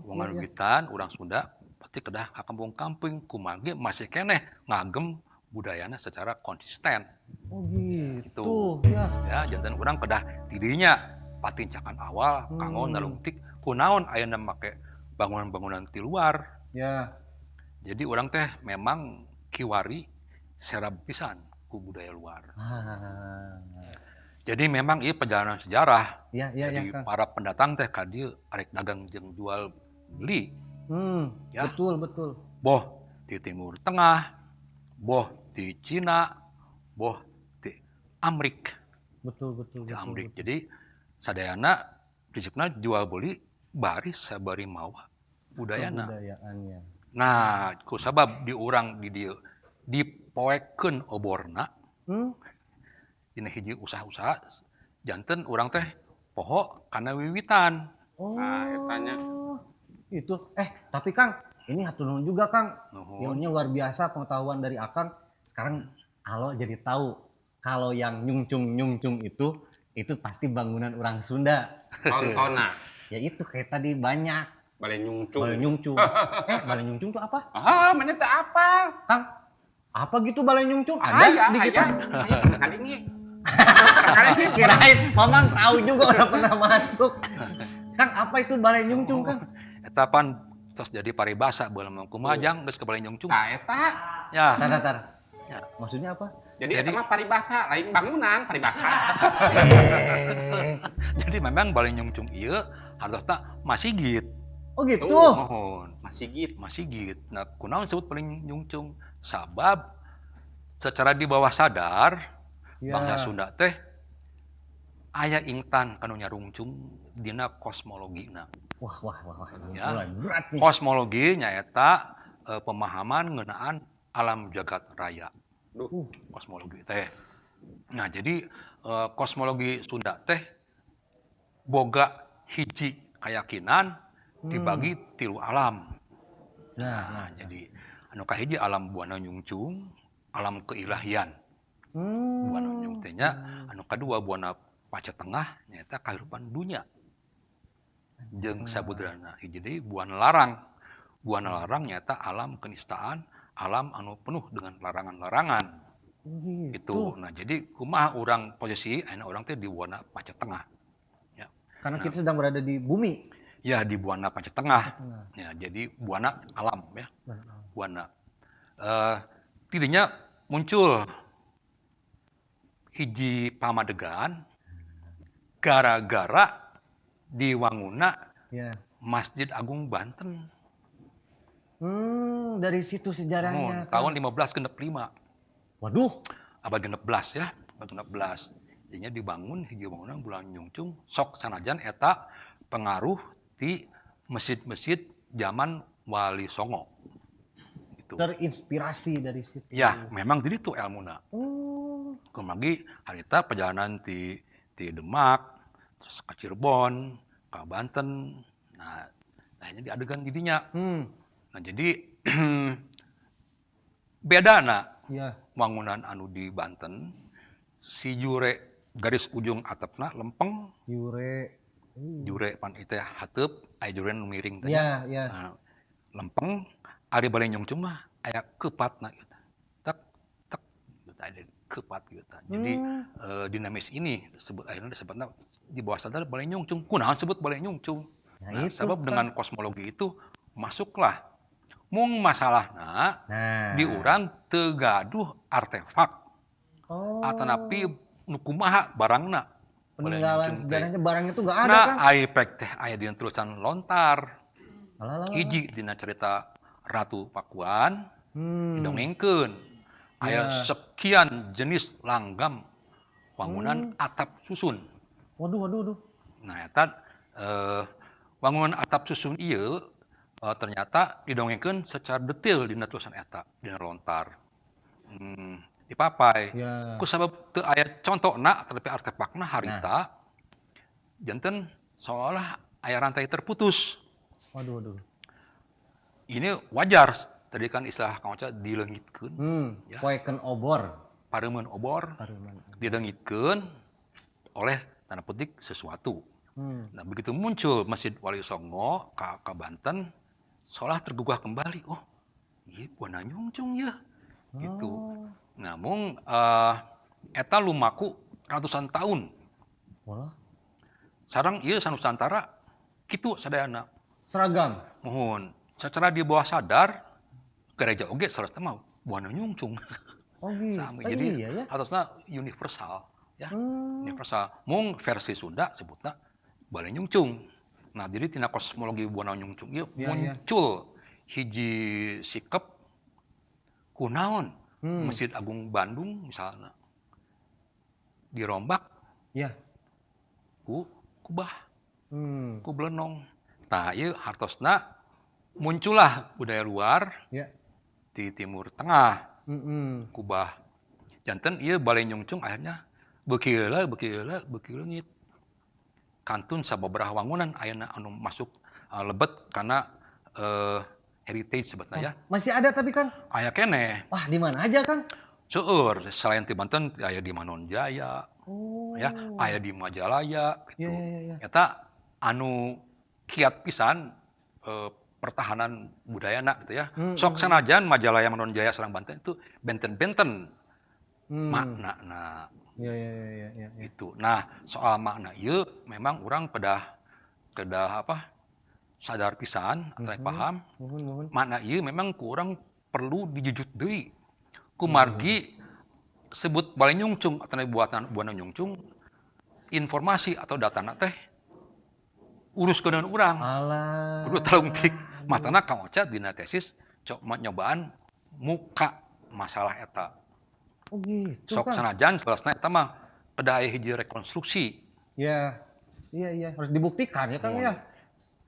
E: Bangunan wiwitan urang Sunda pasti kedah ka kampung-kampung kumargi masih keneh ngagem budayana secara konsisten.
C: Oh gitu.
E: Ya, ya janten urang kedah tidinya patincakan awal kanggo nalungtik kunaon ayeuna make bangunan-bangunan ti luar.
C: Ya.
E: Jadi orang teh memang kiwari serab pisan ku budaya luar. Jadi memang ieu perjalanan sejarah.
C: Ya, ya,
E: jadi
C: ya,
E: para pendatang teh ka dieu arek dagang jeung jual beli. Ya.
C: Betul, betul.
E: Boh di Timur Tengah, boh di Cina, boh di Amrik.
C: Betul, betul,
E: di Amrik.
C: Betul.
E: Jadi sadayana prinsipna jual beli bari sabari mawa budayana.
C: Kebudayaannya.
E: Nah, ku sabab di urang di dieu dipoekeun oborna. Dina hiji usaha-usaha janten urang teh poho kana wiwitan.
C: Oh.
A: Nah, etanya.
C: Itu tapi Kang, ini hatur nuhun juga Kang.
E: Nuhun.
C: Ilmunya luar biasa pengetahuan dari Akang. Sekarang alo jadi tahu kalau yang nyungcung-nyungcung itu pasti bangunan orang Sunda.
A: Tontona.
C: Ya itu kayak tadi banyak.
A: Balai nyungcung.
C: Balai nyungcung. Balai nyungcung tuh apa?
A: Ah, mana teu apal.
C: Kang, apa gitu balai nyungcung? Ada di kita.
A: Aya pernah kali ini.
C: Kirain Mamang tahu juga udah pernah masuk. Kang, apa itu balai nyungcung, Kang?
E: Eta pan terus jadi paribasa baheula mah kumaha jang geus ke balai nyungcung.
A: Tah eta.
E: Ya.
C: Tar. Ya. Maksudnya apa?
A: Jadi eta mah paribasa, lain bangunan, paribasa.
E: Jadi memang balai nyungcung ieu hartosna masigit.
C: Oh gitu.
E: Mohon.
A: Masigit.
E: Masigit. Nah, kunaon sebut balai nyungcung? Sabab secara di bawah sadar
C: ya.
E: Bangsa Sunda teh aya ingtan kanu nyarungcung dina kosmologina.
C: Wah, wah, wah, wah.
E: Ya.
C: Mulai berat nih.
E: Kosmologi nyaeta pemahaman ngeunaan alam jagat raya.
A: Duh.
E: Kosmologi teh. Nah, jadi kosmologi Sunda teh boga hiji keyakinan dibagi tilu alam.
C: Nah,
E: jadi anu kahiji alam buana nyungcung, Alam keilahian. Buana nyung teh nya. Anu kadua buana Pancatengah tengah nyaeta kahirupan dunya. Jeung sabudrana. Hiji deui buana larang. Buana larang nyaeta alam kenistaan, alam anu penuh dengan larangan-larangan.
C: Gitu.
E: Gitu. Nah, jadi kumaha urang posisi ayeuna urang teh di buana Pancatengah. Ya.
C: Karena
E: Nah.
C: kita sedang berada di bumi.
E: Ya, di buana Pancatengah. Ya, jadi buana alam ya. Buana. Tidinya muncul hiji pamadegan gara-gara diwanguna Masjid Agung Banten.
C: Dari situ sejarahnya.
E: Mun, tahun 1565.
C: Waduh.
E: Abad 16 ya, abad 16. Jadinya dibangun hiji bangunan bulan nyungcung sok sanajan eta pengaruh di masjid-masjid zaman Wali Songo. Gitu.
C: Terinspirasi dari situ.
E: Ya, memang jadi itu ilmuna.
C: Oh.
E: Kumargi harita perjalanan di Demak, terus ke Cirebon, ke Banten. Nah, akhirnya di adegan didinya. Nah, jadi beda na bangunan anu di Banten, si jure garis ujung atapna lempeng.
C: Jure.
E: Jure pan itu hateup, aya jure nu miring teh.
C: Ya.
E: Nah, lempeng, ari bale nyungcung mah aya kepatna gitu. Tek tek gitu, ada kepat gitu. Jadi dinamis ini disebut akhirnya disebutna di bawah sadar bale nyungcung. Kunaon sebut bale nyungcung?
C: Nah,
E: Nah,
C: itu,
E: sebab
C: Kang.
E: dengan kosmologi itu masuklah mung masalahna di urang teu gaduh artefak. Atanapi nu kumaha barangna.
C: Peninggalan sejarahnya barangnya tuh nggak ada,
E: Nah,
C: Kang.
E: ai pek teh aya dina tulisan lontar.
C: Alah, alah, alah.
E: Hiji dina cerita Ratu Pakuan didongengkeun. Aya sekian jenis langgam bangunan atap susun.
C: Waduh, waduh, waduh.
E: Nah, eta bangunan atap susun ieu ternyata didongengkeun secara detail dina tulisan eta, dina lontar. Dipapai. Ku sabab teu aya contona tapi artefakna harita. Janten seolah aya rantai terputus.
C: Waduh, waduh.
E: Ini wajar. Tadi kan istilah Kang Oca dileungitkeun. Ya.
C: Poekeun obor.
E: Pareumeun obor.
C: Pareumeun.
E: Dileungitkeun oleh tanda petik sesuatu. Nah, begitu muncul Masjid Wali Songo ke Banten, seolah tergugah kembali. Oh, iya buana nyungcung ya. Gitu. Namun eta lumaku ratusan tahun.
C: Walah.
E: Sareng ieu sanusantara kitu sadayana.
C: Seragam.
E: Mohon. Secara di bawah sadar gereja oge salah mah buana nyungcung.
C: Oh gitu.
E: Sami.
C: Oh,
E: Jadi
C: iya ya.
E: harusnya universal ya. Universal. Mung versi Sunda sebutna bale nyungcung. Nah, jadi tina kosmologi buana nyungcung ieu muncul hiji sikep kunaon Masjid Agung Bandung misalnya dirombak ku kubah, ku belenong. Nah, ieu hartosna muncullah budaya luar di Timur Tengah, kubah. Janten ieu bale nyungcung akhirnya beuki heula, beuki heula, beuki leungit. Kantun sababaraha wangunan ayeuna anu masuk lebet kana heritage sebetulnya ya.
C: Masih ada tapi Kang?
E: Aya keneh.
C: Wah, di mana aja Kang?
E: Seueur, selain di Banten aya di Manonjaya. Ya, aya di Majalaya gitu. Eta anu kiat pisan pertahanan budayana gitu ya. Sok sanajan Majalaya Manonjaya sareng Banten itu benten-benten maknana. Gitu. Nah, soal makna ieu memang urang kedah apa? Sadar pisan atau paham.
C: Muhun, muhun.
E: Makna ieu memang kurang perlu dijujut deui. Kumargi sebut bale nyungcung atau buatan buana nyungcung informasi atau datana teh urus keun urang.
C: Alah.
E: Kudu talungtik. Matana Kang Oca dina tesis cok nyobaan muka masalah eta.
C: Oh gitu,
E: Sok
C: Kang.
E: sanajan selasna eta mah kedah aya hiji rekonstruksi.
C: Ya. Iya, iya, harus dibuktikan ya Kang ya.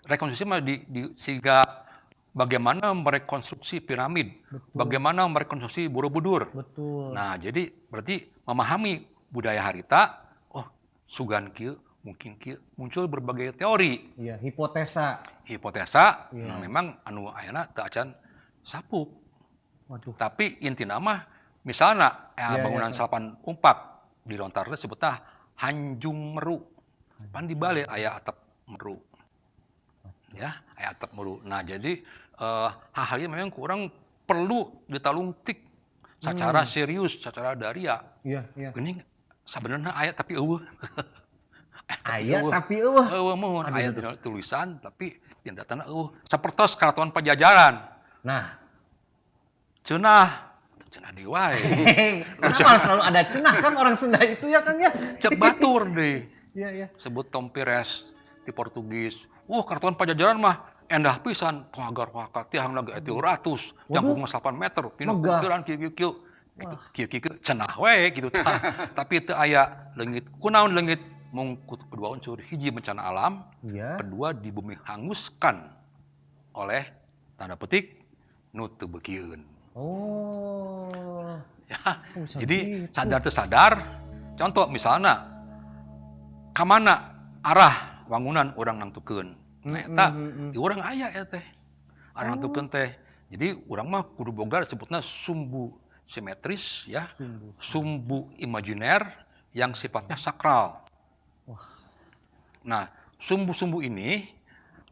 E: Rekonstruksi mah di siga bagaimana merekonstruksi piramid, bagaimana merekonstruksi Borobudur. Nah, jadi berarti memahami budaya harita, oh sugan kieu, mungkin kieu, muncul berbagai teori.
C: Iya, hipotesa.
E: Hipotesa, nah, memang anu ayeuna teu acan sapuk.
C: Waduh.
E: Tapi intina mah Misalnya
C: Iya,
E: bangunan
C: iya,
E: salapan umpak di lontarnya sebutnya Hanjung Meru. Pan di balik aya atap meru. Ya, aya atap meru. Nah, jadi hal-hal ini memang kurang perlu ditalungtik secara serius, secara daria.
C: Iya.
E: Geuning sebenarnya aya tapi euweuh.
C: Aya tapi euweuh.
E: Euweuh muhun aya dina tulisan tapi tina datana euweuh. Sapertos Keraton Pajajaran.
C: Nah,
E: Cenah, cenah deui wae.
C: kenapa harus selalu ada cenah kan orang Sunda itu ya Kang ya?
E: Cek batur deh.
C: Iya.
E: Sebut Tompires di Portugis. Wah, Keraton Pajajaran mah endah pisan pagar waka tiang lagi 300, jangkung 8 meter, pinuh
C: Megah.
E: ukiran kieu kieu kieu. Gitu, kieu kieu kieu cenah we gitu tah. Tapi teu aya leungit. Kunaon leungit mung kedua unsur, hiji bencana alam, kedua di bumi hanguskan oleh tanda petik nu teu beukieun.
C: Oh.
E: Ya,
C: Oh, bisa
E: jadi
C: gitu.
E: sadar teu sadar, contoh misalnya kamana arah wangunan urang nangtukeun. Nah, eta di urang aya ya teh. Arah nangtukeun teh. Jadi urang mah kudu boga disebutna sumbu simetris ya. Sumbu imajiner yang sifatnya sakral. Nah, sumbu-sumbu ini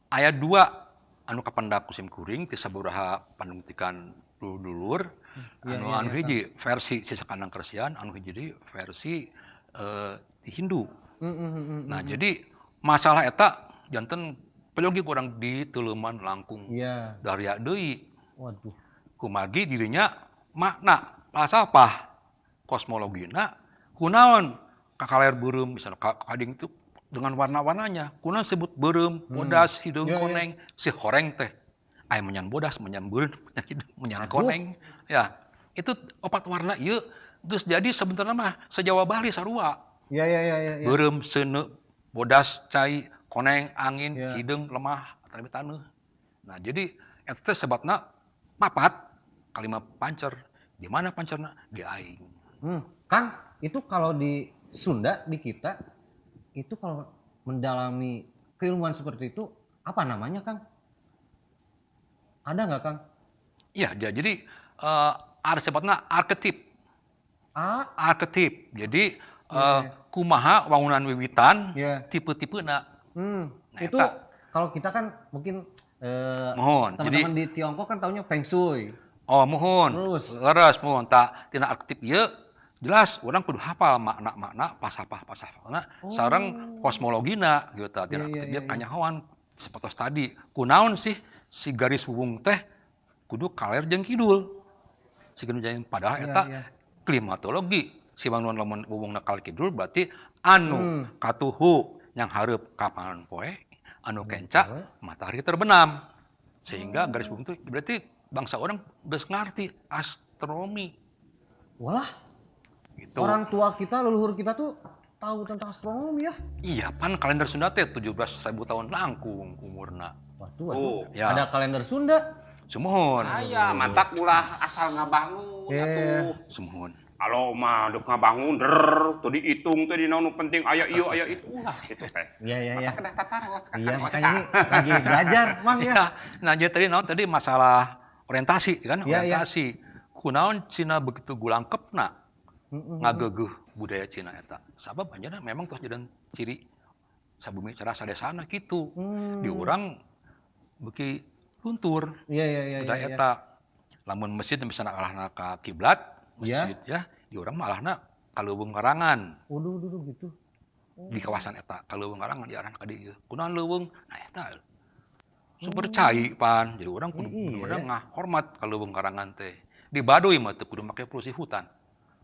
E: aya dua anu kapendak ku sim kuring ti sabaraha panungtikan dulur-dulur. Anu anu hiji versi Sisa Kandang Kersian, anu hiji deui versi ti Hindu. Nah, jadi masalah eta janten peryogi kurang diteuleman langkung daria deui.
C: Waduh.
E: Kumargi dirinya makna falsafah kosmologina kunaon kakaler beureum misalnya kading itu dengan warna-warnanya kunaon sebut beureum bodas hideung koneng si horeng teh aya menyan bodas menyan beureum menyan hideung menyan koneng ya itu opat warna ieu geus jadi sebenarnya mah se-Jawa Bali sarua.
C: Iya.
E: Beureum seuneu bodas cai koneng angin hideung lemah atawa taneuh. Nah, jadi eta teh sebatna papat kalima pancer. Di mana pancerna? Di aing.
C: Kang, itu kalau di Sunda di kita itu kalau mendalami keilmuan seperti itu apa namanya, Kang? Ada nggak, Kang?
E: Iya, jadi ada sebatna arketip.
C: A?
E: Arketip. Jadi kumaha wangunan wiwitan, tipe-tipena. Nah,
C: Itu
E: eta.
C: kalau kita kan mungkin
E: Mohon.
C: teman-teman
E: Jadi
C: di Tiongkok kan taunya Feng Shui.
E: Oh, mohon.
C: Terus.
E: Leres, mohon. Tak tina arketip ieu jelas orang kudu hafal makna-makna pasapah-pasapahna sareng kosmologina gitu tah. Tina arketip ieu kanyahoan sapertos tadi. Kunaon sih si garis hubung teh kudu kaler jeung kidul. Si genu jeung padahal eta klimatologi si bangunan lamun hubungna kaler kidul berarti anu katuhu yang hareup ka panon poe, anu kenca matahari terbenam. Sehingga garis bumi itu berarti bangsa orang geus ngarti astronomi.
C: Walah.
E: Gitu.
C: Orang tua kita, leluhur kita tuh tahu tentang astronomi ya.
E: Iya, pan kalender Sunda teh 17.000 tahun langkung umurna.
C: Waduh, waduh.
E: Ya.
C: Ada kalender Sunda.
E: Sumuhun.
A: Aya, mantak ulah asal ngabangun atuh.
E: Sumuhun.
A: Kalau mah dek ngabangun der, tuh dihitung teh dina nu penting aya ieu aya itu ulah gitu teh.
C: Iya.
A: Mata kedah tataros ka
C: Iya,
A: Kang
C: makanya
A: Oca.
C: ini lagi belajar, Mang ya.
E: Iya. Nah, jadi tadi naon tadi masalah orientasi kan,
C: Iya.
E: orientasi. Kunaon Cina begitu gulangkepna ngageugeuh budaya Cina eta. Sabab anjeunna memang tos jadi ciri sabumi cara sadesana kitu. Di urang beuki luntur.
C: Iya.
E: Budaya eta. Lamun masjid misalna arahna ka kiblat, masjid ya, di urang mah arahna ka leuweung karangan.
C: Waduh, waduh, waduh, gitu.
E: Di kawasan eta ka leuweung karangan di arahna ka dieu. Kunaon leuweung? Nah eta sumber cai pan. Jadi urang kudu bener-bener ngahormat ka leuweung karangan teh. Di Baduy mah teu kudu make polusi hutan.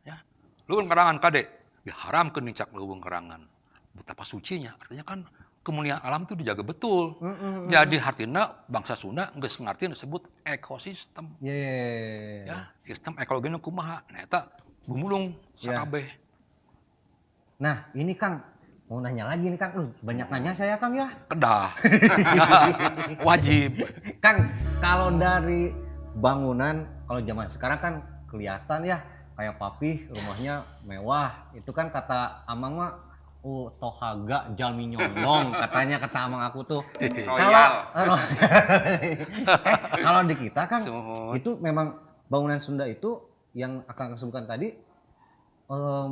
E: Ya. Leuweung karangan kade diharamkeun nincak leuweung karangan. Betapa sucinya, artinya kan kemuliaan alam itu dijaga betul. Jadi artinya bangsa Sunda geus ngarti disebut ekosistem.
C: Iya.
E: Ya, sistem ekologi nu kumaha. Nah eta gumulung sakabeh.
C: Nah, ini Kang mau nanya lagi nih Kang. Banyak nanya saya Kang ya.
E: Kedah. Wajib.
C: Kang, kalau dari bangunan kalau zaman sekarang kan kelihatan ya kayak papih rumahnya mewah. Itu kan kata Amang mah oh tohaga jalmi nyondong katanya kata Amang aku tuh.
A: Royal.
C: Kalau di kita kan
E: Sumuhun.
C: itu memang bangunan Sunda itu yang akan sebutkan tadi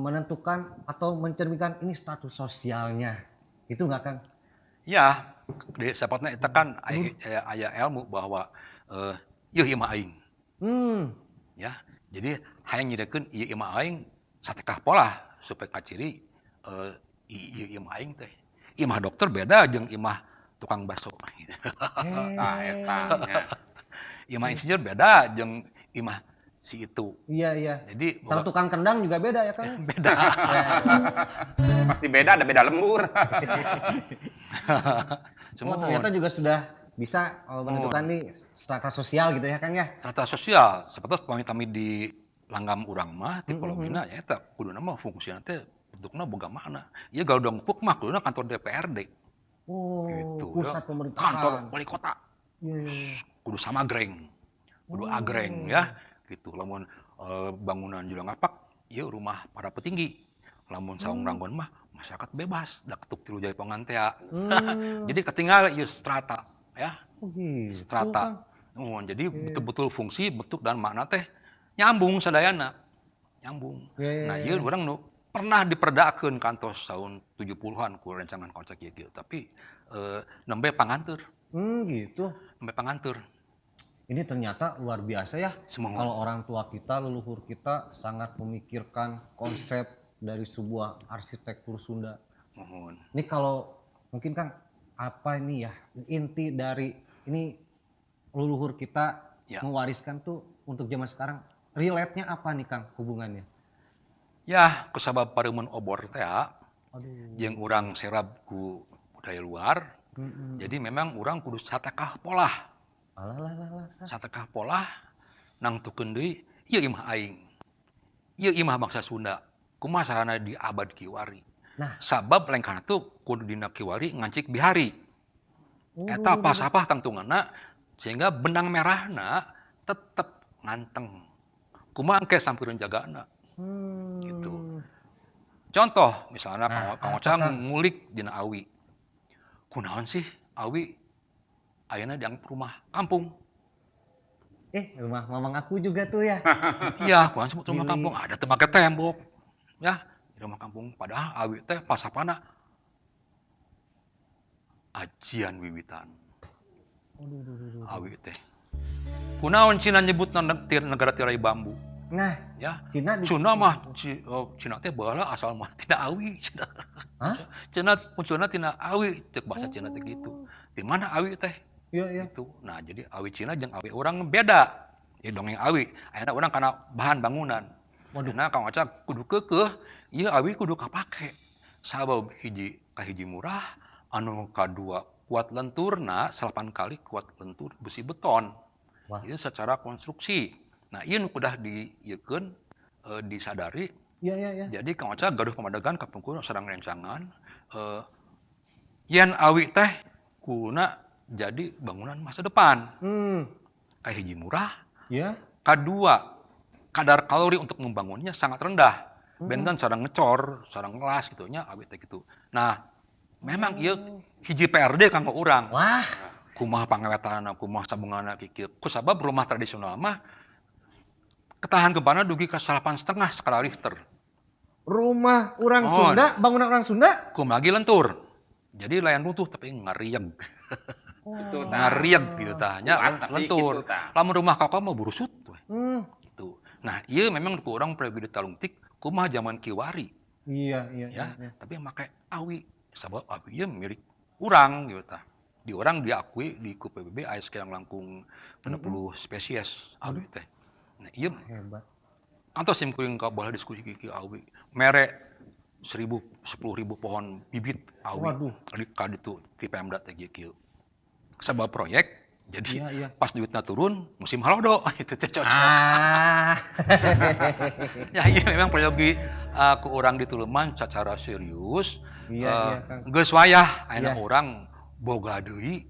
C: menentukan atau mencerminkan ini status sosialnya. Itu enggak, Kang?
E: Ya, di sapatna eta kan aya, aya, aya ilmu bahwa ieu imah aing. Ya. Jadi hayang nyieunkeun ieu imah aing satekah polah supaya kaciri ieu imah aing teh. Imah dokter beda jeung imah tukang bakso.
A: Tah eta nya.
E: Imah insinyur beda jeung imah si itu.
C: Iya.
E: Jadi
C: Sama tukang kendang juga beda ya, Kang?
E: Beda.
A: Pasti beda, ada beda lembur.
E: Semua
C: Oh, ternyata juga sudah bisa menentukan nih strata sosial gitu ya, Kang, ya?
E: Strata sosial seperti pami kami di langgam urang mah tipologina ya eta kuduna mah fungsina teh bentukna boga makna. Ieu Galudong mah kuduna kantor DPRD.
C: Oh,
E: gitu.
C: pusat
E: Ya.
C: pemerintahan.
E: Kantor wali kota.
C: Iya.
E: Kudu samagreng. Kudu agreng ya gitu. Lamun bangunan julang ngapak ieu rumah para petinggi. Lamun saung ranggon mah masyarakat bebas da ketuk tilu jaipongan teh. Jadi ketinggal ieu strata ya.
C: Oh, gitu.
E: Strata. Oh, jadi betul-betul fungsi, bentuk dan makna teh nyambung sadayana. Nyambung.
C: Iya,
E: Nah, ieu urang nu pernah diperdakeun kantos tahun 70-an ku rencangan konsep ieu kieu, tapi nembe panganteur.
C: Gitu.
E: Nembe panganteur.
C: Ini ternyata luar biasa ya.
E: Semua.
C: Kalau orang tua kita, leluhur kita sangat memikirkan konsep dari sebuah arsitektur Sunda.
E: Mohon.
C: Ini kalau mungkin Kang, apa ini ya inti dari ini leluhur kita mewariskan tuh untuk zaman sekarang, relate-nya apa nih, Kang, hubungannya?
E: Ya, kusabab pareumeun obor teh
C: Aduh.
E: jeung urang serab ku budaya luar. Jadi memang urang kudu satekah polah.
C: Alah lah lah lah.
E: Satekah polah nangtukeun deui ieu imah aing. Ieu imah bangsa Sunda. Kumaha sarana di abad kiwari.
C: Nah.
E: Sabab lengkahna tuh kudu dina kiwari ngancik bihari. Eta pasapah tangtunganna sehingga benang merahna tetep nganteng. Kumaha engke sampeurun jagana. Gitu. Contoh misalnya
C: Nah,
E: Kang
C: apa,
E: Ocang
C: Kang?
E: ngulik dina awi. Kunaon sih awi ayeuna dianggap rumah kampung?
C: Rumah mamang aku juga tuh ya.
E: Iya, kunaon sebut rumah
C: Milik.
E: kampung? Ada teu make tembok. Ya, di rumah kampung padahal awi teh pasapana ajian wiwitan. Awi teh. Kunaon Cina nyebut negara tirai bambu?
C: Nah,
E: Ya.
C: Cina di
E: Cina mah oh, Cina teh baheula asal mah tina awi Cina.
C: Hah?
E: Cina munculna tina awi cek bahasa Cina teh gitu. Di mana awi teh?
C: Iya.
E: Gitu. Nah, jadi awi Cina jeung awi urang beda. Jadi dongeng awi, ayeuna urang kana bahan bangunan.
C: Waduh.
E: Nah, Kang Oca kudu keukeuh, ieu awi kudu kapake. Sabab hiji kahiji murah, anu kadua kuat lenturna 8 kali kuat lentur besi beton.
C: Wah.
E: Ieu secara konstruksi. Nah, ieu nu kudah diieukeun disadari.
C: Iya.
E: Jadi Kang Oca gaduh pamadegan kapungkur sareng rencangan yen awi teh kuna jadi bangunan masa depan. Kahiji murah, kedua kadar kalori untuk membangunnya sangat rendah. Benten cara ngecor, cara ngelas gitu nya awi teh gitu. Nah, memang ieu hiji PRD kanggo urang.
C: Wah.
E: Kumaha pangawetanana, kumaha sambunganna kieu. Kusabab rumah tradisional mah ketahan gempana dugi ka 8,5 skala Richter.
C: Rumah orang
E: Oh.
C: Sunda, bangunan orang Sunda.
E: Kumaha lagi lentur. Jadi layan runtuh tapi ngarieg.
A: Itu tah.
E: Ngarieg gitu tah nya
A: Kuat tapi
E: lentur.
A: gitu tah.
E: Lamun rumah kokoh mah burusut we. Gitu. Nah, ieu memang ku urang perlu ditalungtik kumaha zaman kiwari
C: Iya,
E: ya,
C: iya.
E: tapi make awi sabab awi ieu milik urang gitu tah. Di urang diakui di ku PBB aya sekian langkung 60 spesies awi teh. Nah, ieu
C: Hebat.
E: antos sim kuring ka baheula diskusi kieu awi. Mere 1000 10.000 pohon bibit awi.
C: Waduh.
E: Di ka ditu ti Pemda teh kieu. Sabab proyek jadi
C: Iya.
E: pas duitna turun musim halodo itu teh cocok. Ya iya memang peryogi ku urang dituluman secara serius.
C: Iya, Kang.
E: Geus wayah ayeuna urang boga deui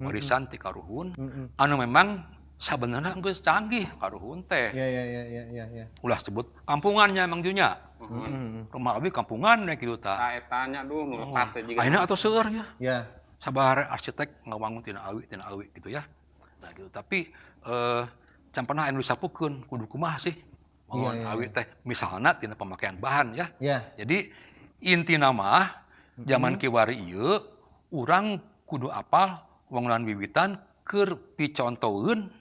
E: warisan ti karuhun anu memang sabenerna geus canggih karuhun teh.
C: Iya.
E: Ulah sebut kampungannya emang junya. Rumah abi kampungan we kitu tah.
A: Tah eta nya duh nu lepat teh jiga.
E: Ayeuna atuh seueur ya. Sabar arsitek ngawangun tina awi gitu ya. Nah gitu. Tapi can pernah anu disapukeun kudu kumaha sih? Mohon
C: Iya, iya,
E: awi teh misalna tina pemakaian bahan ya.
C: Iya.
E: Jadi intina mah zaman kiwari ieu urang kudu apal wangunan wiwitan keur picontoeun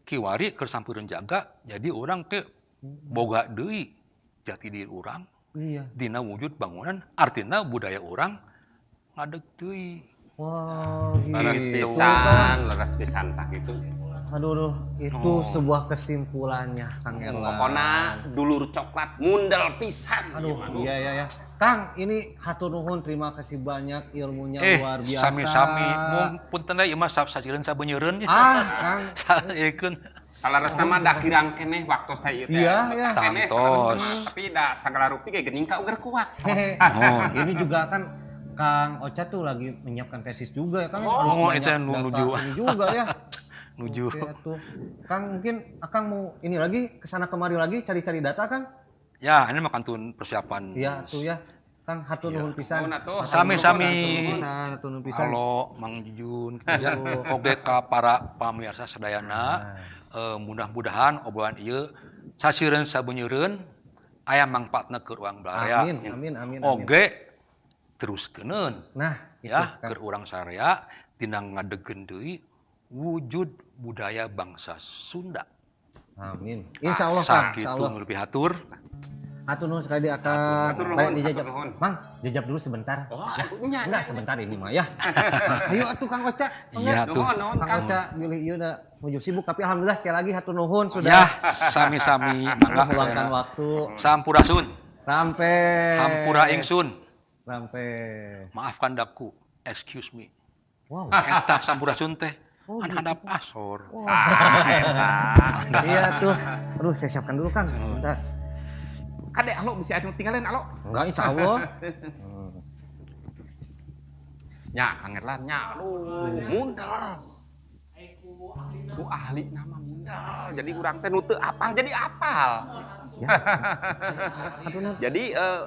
E: kiwari keur sampeureun jaga jadi urang ke boga deui jati diri urang
C: Iya.
E: dina wujud bangunan artina budaya urang ngadeg deui.
C: Wow,
A: Leres
C: gitu.
A: pisan, leres pisan tah gitu.
C: Aduh, aduh, itu sebuah kesimpulannya, Kang Erlan.
A: Pokona dulur coklat mundel pisan.
C: Aduh, iya iya ya. Kang, ini hatur nuhun, terima kasih banyak ilmunya luar biasa.
E: Sami-sami mung punten ieu mah sasireun sabenyeureun.
C: Ah, Kang.
E: Saekeun.
A: Saleresna mah da kirang keneh waktu teh ieu teh.
C: Iya, iya.
A: Keneh
E: Tangtos.
A: saleresna mah, tapi da sagala rupi ge geuning ka uger kuat.
C: Hehe.
E: Oh.
C: Ini juga kan Kang Ocha tuh lagi menyiapkan tesis juga ya kan
E: Oh,
C: harus banyak
E: itu yang
C: data
E: nuju.
C: ini juga ya.
E: Nuju.
C: Oke, tuh. Kang mungkin Akang mau ini lagi kesana kemari lagi cari-cari data Kang?
E: Ya, ini mah kantun persiapan.
C: Iya tuh ya. Kang hatur nuhun pisan.
A: Nuhun atuh.
E: Sami-sami.
C: Hatur nuhun pisan, hatur nuhun pisan.
E: Halo Mang Jujun gitu ya. Oge ka para pamirsa sadayana mudah-mudahan obrolan ieu sasireun sabenyeureun aya mangpaatna keur urang baraya.
C: Amin, amin, amin, amin.
E: Oge teruskeun
C: Nah, itu,
E: ya
C: Kang.
E: keur urang saraya tina ngadegeun deui wujud budaya bangsa Sunda.
C: Amin. Insya Allah Kang, insya
E: Sakitu
C: Allah.
E: nu lebih hatur.
C: Hatur nuhun sekali akan
A: Hatur nuhun,
C: balik dijajab.
A: hatur nuhun.
C: Mang, jajab dulu sebentar.
A: Oh,
C: Ya,
A: nya,
C: enggak sebentar ini mah ya. Ayo atuh Kang Ocha.
E: Iya tuh.
A: Nuhun, nuhun,
C: Kang
A: Kang.
C: Ocha milih ieu da menuju sibuk tapi alhamdulillah sekali lagi hatur nuhun sudah
E: Ya, sami-sami mangga
C: meluangkan
E: sadayana.
C: waktu.
E: Sampurasun.
C: Sampai.
E: Hampura ingsun.
C: Sampai.
E: Maafkan daku. Excuse me.
C: Wow.
E: Eta sampurasun teh. Kan handap asor.
A: Ah, eta.
C: Iya tuh. Aduh, saya siapkan dulu Kang. Sebentar.
A: Kade alo bisa atuh tinggalin alo.
C: Enggak, insya Allah.
A: Nya Kang Erlan nya aduh mundel. Ku ahli nama mundel. Jadi urang teh nu teu apal jadi apal. Jadi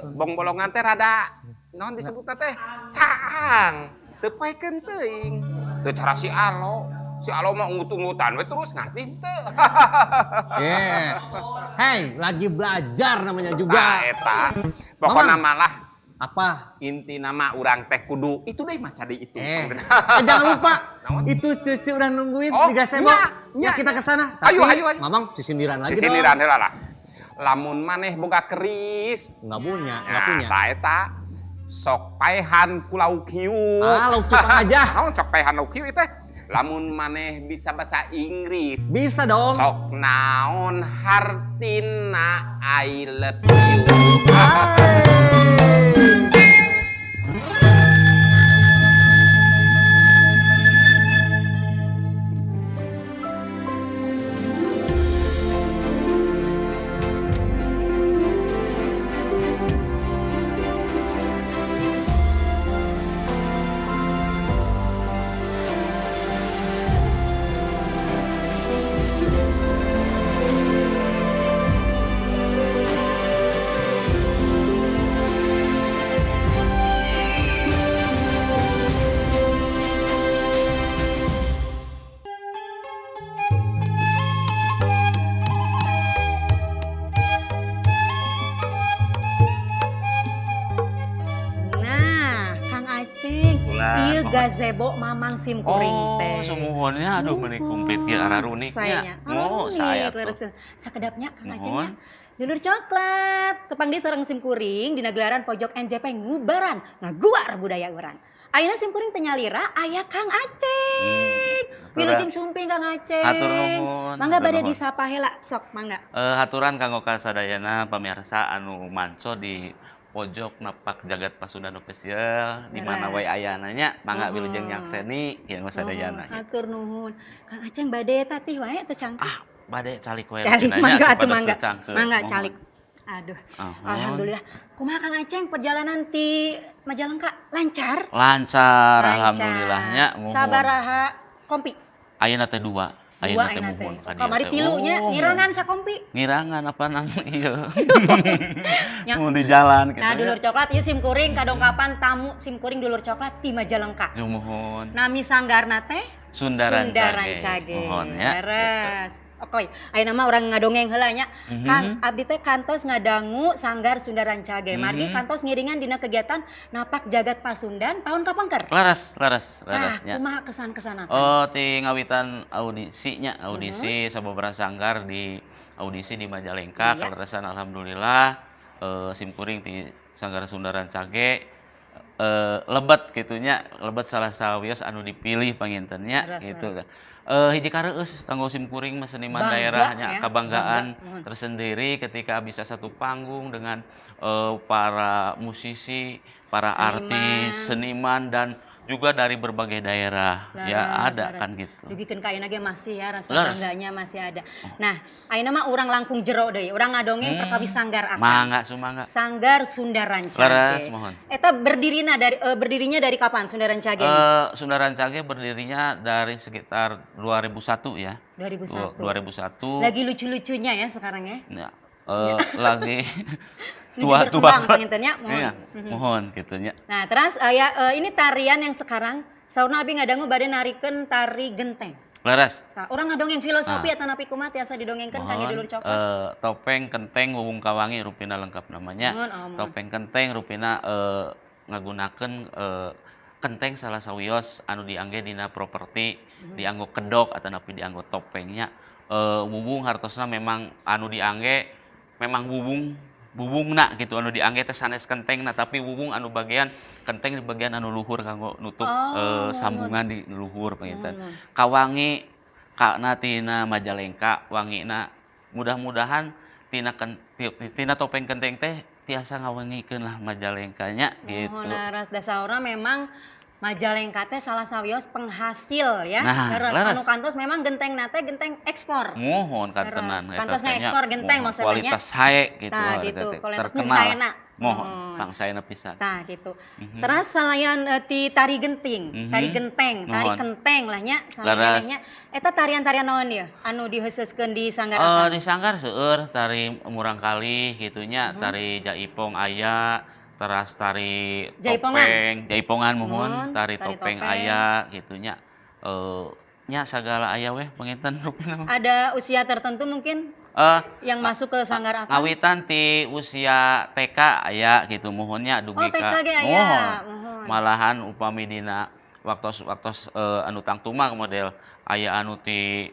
A: bong-bolongan teh rada naon disebutna teh caang. Teu poekeun teuing. Teu cara si Alo. Si Alo mah ungut-ungutan we terus ngarti teu.
C: Yeah. Hey, lagi belajar namanya juga.
A: Nah eta. Pokona
C: Mamang.
A: malah
C: Apa?
A: inti nama urang teh kudu itu deh mah cari itu.
C: Jangan lupa.
A: Naon?
C: Itu cucu udah nungguin
A: Oh,
C: di gazebo.
A: nya, nya,
C: Ya, kita ke sana.
A: Ayo,
C: Tapi,
A: ayo, ayo.
C: Mamang sisindiran lagi
A: Sisindiran
C: dong.
A: heula lah. Lamun maneh boga keris.
C: Enggak punya, enggak punya.
A: Nah, eta sok paehan ku lauk hiu.
C: Ah, lauk cupang aja.
A: Naon sok paehan lauk hiu teh? Lamun maneh bisa bahasa Inggris.
C: Bisa dong.
A: Sok naon hartina I love you.
C: Hai.
B: Nah, Kang Aceng,
F: Ulah,
B: ieu
F: mohon.
B: gazebo Mamang sim kuring
F: Oh,
B: teh.
F: sumuhunnya aduh meni komplit ge araruniknya.
B: Sayanya.
F: Oh, saya
B: Ararunik,
F: tuh.
B: leres pisan. Sakedapnya Kang Aceng
F: Nuhun.
B: nya. Dulur coklat, tepang di sareng sim kuring dina gelaran pojok NJP ngubaran, ngaguar budaya urang. Ayeuna sim kuring teu nyalira aya Kang Aceng. Wilujeng sumping Kang Aceng.
F: Hatur nuhun,
B: Mangga
F: hatur
B: bade
F: nuhun.
B: disapa heula sok mangga.
F: Haturan kanggo kasadayana pamirsa anu manco di pojok napak jagat Pasundan Official di mana
B: Leres.
F: wae ayana nya mangga
B: Nuhun.
F: wilujeng nyakseni kieu sadayana.
B: Nuhun, Hatur nuhun. Kang Aceng bade tatih wae teu cangkeun.
F: Ah, bade calik wae
B: Calik
F: cenah nya,
B: mangga atuh
F: supados
B: mangga.
F: teu cangkeun.
B: Mangga
F: Mohon.
B: calik. Aduh.
F: Ahun.
B: Alhamdulillah. Kumaha Kang Aceng perjalanan ti Majalengka lancar?
F: Lancar, alhamdulillahnya. Muhun.
B: Sabaraha kompi.
F: Ayeuna teh dua.
B: Dua
F: Ayeuna teh
B: ayeuna teh.
F: muhun ka dieu
B: Kamari
F: teh.
B: tilunya
F: Oh,
B: ngirangan sakompi.
F: Ngirangan apa namanya iya.
B: Ya.
F: Mun di jalan gitu.
B: Nah,
F: ya.
B: dulur coklat ieu sim kuring kadongkapan tamu sim kuring dulur coklat ti Majalengka.
F: Jumuhun.
B: Nami sanggarna teh
F: Sunda
B: Sunda
F: Rancage.
B: Rancage.
F: Mohon ya.
B: Leres. Oke, ayeuna mah urang ngadongeng heula nya. Kang, abdi teh kantos ngadangu Sanggar Sunda Rancage. Margi kantos ngiringan dina kegiatan Napak Jagat Pasundan tahun kapengker.
F: Leres, leres,
B: Nah,
F: leresnya.
B: kumaha kesan-kesan akang?
F: Oh, ti ngawitan audisi nya, audisi sababaraha sanggar di audisi di Majalengka, kaleresan alhamdulillah simkuring ti Sanggar Sunda Rancage lebet gitu nya, lebet salah sawios anu dipilih panginten nya gitu. Hiji kareueus kanggo simkuring mah seniman
B: Bangga
F: daerahnya,
B: ya,
F: kebanggaan
B: bangga, mohon.
F: Tersendiri ketika bisa satu panggung dengan para musisi, para
B: Seniman.
F: Artis, seniman dan juga dari berbagai daerah ya ada
B: Leres,
F: kan gitu.
B: Dugikeun ka ayeuna ge masih ya rasa
F: Leres.
B: bangganya masih ada. Nah, ayeuna mah urang langkung jero deui, urang ngadongeng perkawis sanggar akang.
F: Mangga sumangga.
B: Sanggar Sunda Rancage.
F: Leres, mohon.
B: Eta berdirinya dari berdirinya dari kapan Sunda Rancage ini?
F: Sunda Rancage berdirinya dari sekitar 2001 ya.
B: 2001.
F: 2001.
B: Lagi lucu-lucunya ya sekarang ya.
F: Ya, lagi
B: Menuju
F: tua tua.
B: Berkembang panginten nya, mohon.
F: Iya, mohon gitu nya.
B: Nah, terus ya ini tarian yang sekarang saurna abi ngadangu bade narikeun tari genteng.
F: Leres.
B: Nah, urang ngadongeng filosofi atau napi kumaha tiasa didongengkeun kangge
F: Mohon,
B: dulur coklat.
F: Topeng kenteng Wuwung Kawangi rupina lengkap namanya.
B: Mohon, oh, mohon.
F: Topeng kenteng rupina ngagunakeun kenteng salah sawios anu diangge dina properti, dianggo kedok atau napi dianggo topengnya. Wuwung hartosna memang anu diangge memang wuwung wuwungna gitu, anu diangge teh sanes kentengna, tapi wuwung anu bagian kenteng di bagian anu luhur kanggo nutup sambungan di luhur panginten. Kawangi kana tina Majalengka wangina, mudah-mudahan tina tina topeng kenteng teh tiasa ngawangikeun lah Majalengkanya gitu.
B: Mohon, leres, da saurna memang Majalengka teh salah sawios penghasil ya.
F: Nah,
B: Leres.
F: leres.
B: Anu kantos memang genteng nate genteng ekspor.
F: Mohon kantenan
B: Leres.
F: eta
B: Kantos
F: teh nya.
B: ngekspor genteng
F: Mohon,
B: maksudnya nya.
F: kualitas sae gitu
B: Tah,
F: harga
B: gitu.
F: teh.
B: Kualitas
F: Terkenal.
B: saena.
F: Mohon,
B: Mohon.
F: pangsaena pisan.
B: Tah gitu. Terus selain ti tari genting, tari genteng, tari
F: Mohon.
B: kenteng lah nya,
F: Leres.
B: nya. Eta tarian-tarian naon ya anu dikhususkeun di sanggar akang?
F: Di sanggar seueur tari murangkalih gitu nya, tari jaipong aya, teras tari
B: Jaipongan.
F: topeng, jaipongan mohon,
B: Mohon,
F: tari
B: tari
F: topeng
B: topeng.
F: aya gitu nya. Nya sagala aya weh panginten rupina mah.
B: Ada usia tertentu mungkin yang masuk ke sanggar akang?
F: Ngawitan ti usia TK aya gitu muhunnya dugi
B: Oh, TK
F: ka
B: ge aya,
F: muhun.
B: muhun.
F: Malahan upami dina waktos-waktos anu tangtuma model aya anu ti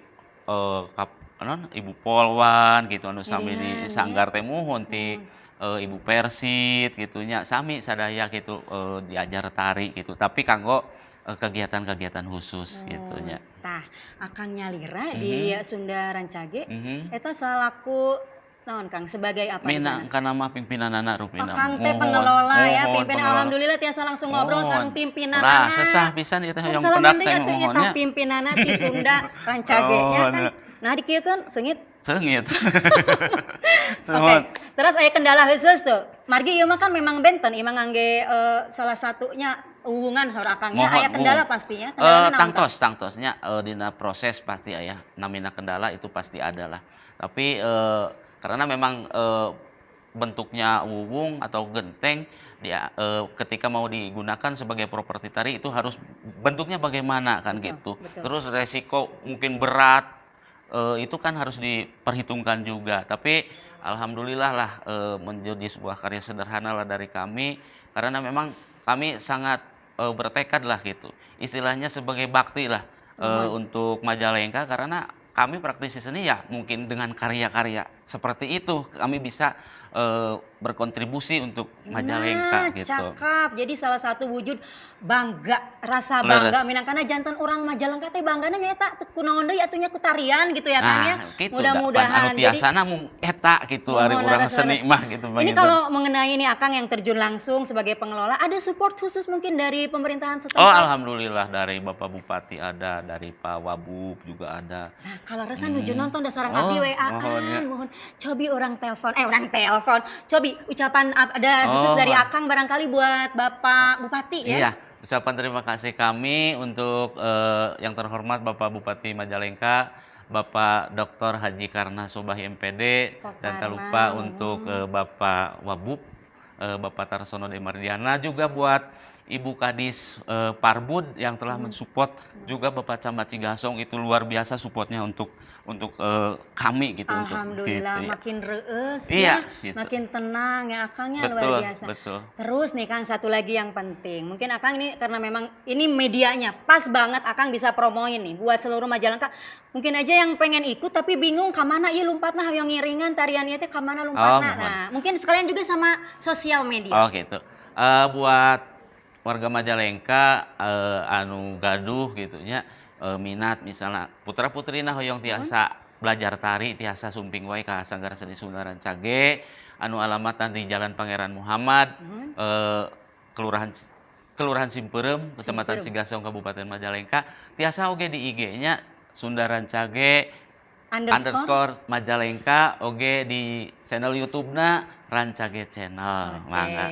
F: kap, naon, Ibu Polwan gitu anu sami di
B: Iringan, ya.
F: sanggar teh muhun ti Ibu Persit gitu nya, sami sadaya gitu diajar tari gitu, tapi kanggo kegiatan-kegiatan khusus gitu nya.
B: Tah, akang nyalira di Sunda Rancage, eta salaku naon Kang, sebagai apa di sana?
F: Minang kana mah pimpinanana rupina.
B: Akang teh
F: Mohon,
B: pengelola ya,
F: mohon,
B: pimpinan.
F: pengelola.
B: Alhamdulillah tiasa langsung ngobrol
F: Mohon.
B: sareng pimpinan.
F: Lah, sesah pisan ieu teh hoyong
B: Salam
F: pendak
B: deui
F: teh
B: atuh ieu
F: muhun nya.
B: tah pimpinanna ti Sunda Rancage nya
F: Mohon,
B: kan.
F: ya.
B: Nah, dikieukeun seungit.
F: Seungit.
B: Oke.
F: Nuhun.
B: Terus aya kendala khusus tuh. Margi ieu mah kan memang benten, ieu mah ngangge salah satunya hubungan saur akangnya
F: Mohon,
B: aya kendala
F: mohon.
B: pastinya. Kendalana naon, Kang?
F: Tangtos, tangtosnya dina proses pasti aya. Namina kendala itu pasti ada lah. Tapi karena memang bentuknya wuwung atau genteng dia ketika mau digunakan sebagai properti tari itu harus bentuknya bagaimana kan gitu. Terus resiko mungkin berat itu kan harus diperhitungkan juga. Tapi alhamdulillah lah menjadi sebuah karya sederhana lah dari kami karena memang kami sangat bertekad lah gitu. Istilahnya sebagai bakti lah untuk Majalengka, karena kami praktisi seni ya mungkin dengan karya-karya seperti itu kami bisa berkontribusi untuk Majalengka
B: Nah,
F: gitu.
B: cakep. Jadi salah satu wujud bangga, rasa bangga
F: Leres.
B: minangkana janten urang Majalengka teh banggana nyaeta kunaon deui atuh nya ku tarian gitu ya Kang ya.
F: Nah, gitu.
B: Mudah-mudahan.
F: Anu tiasana mung eta gitu ari
B: Mohon
F: urang
B: leres,
F: seni
B: leres.
F: mah gitu
B: Ini
F: panginten.
B: kalau mengenai ini Akang yang terjun langsung sebagai pengelola, ada support khusus mungkin dari pemerintahan setempat?
F: Oh, alhamdulillah dari Bapak Bupati ada, dari Pak Wabub juga ada.
B: Nah, kalau resan nuju nonton dasar
F: Oh,
B: abdi WA-an,
F: mohon ya.
B: mohon. Cobi urang telepon, orang telepon. Cobi ucapan ada khusus
F: Oh,
B: dari
F: mohon.
B: Akang barangkali buat Bapak Bupati ya.
F: Iya, ucapan terima kasih kami untuk yang terhormat Bapak Bupati Majalengka, Bapak Dr. Haji Karna Sobahi MPD,
B: Pak
F: dan tak
B: Karna,
F: lupa untuk Bapak Wabub, Bapak Tarsono Demardiana, juga buat Ibu Kadis Parbud yang telah mensupport juga Bapak Camat Cigasong itu luar biasa supportnya untuk kami gitu.
B: Alhamdulillah
F: untuk, gitu,
B: makin reus
F: iya,
B: ya,
F: gitu.
B: Makin tenang ya Akangnya,
F: betul,
B: luar biasa.
F: Betul.
B: Terus nih Kang, satu lagi yang penting, mungkin Akang ini karena memang ini medianya pas banget Akang bisa promoin nih buat seluruh Majalengka. Mungkin aja yang pengen ikut tapi bingung kamana ieu lumpatna hoyong ngiringan tariannya teh kamana lumpatna.
F: Oh,
B: nah, mungkin sekalian juga sama sosial media.
F: Oh gitu. Buat warga Majalengka anu gaduh gitu nya minat misalnya putra-putrina hoyong tiasa belajar tari tiasa sumping wae ka Sanggar Seni Sunda Rancage anu alamatna di Jalan Pangeran Muhammad, Kelurahan Simpeureum, Kecamatan Cigasong, Kabupaten Majalengka. Tiasa oge di IG-nya Sunda Rancage underscore Majalengka, oge di channel YouTube-na Rancage Channel.
B: Oke.
F: Mangga.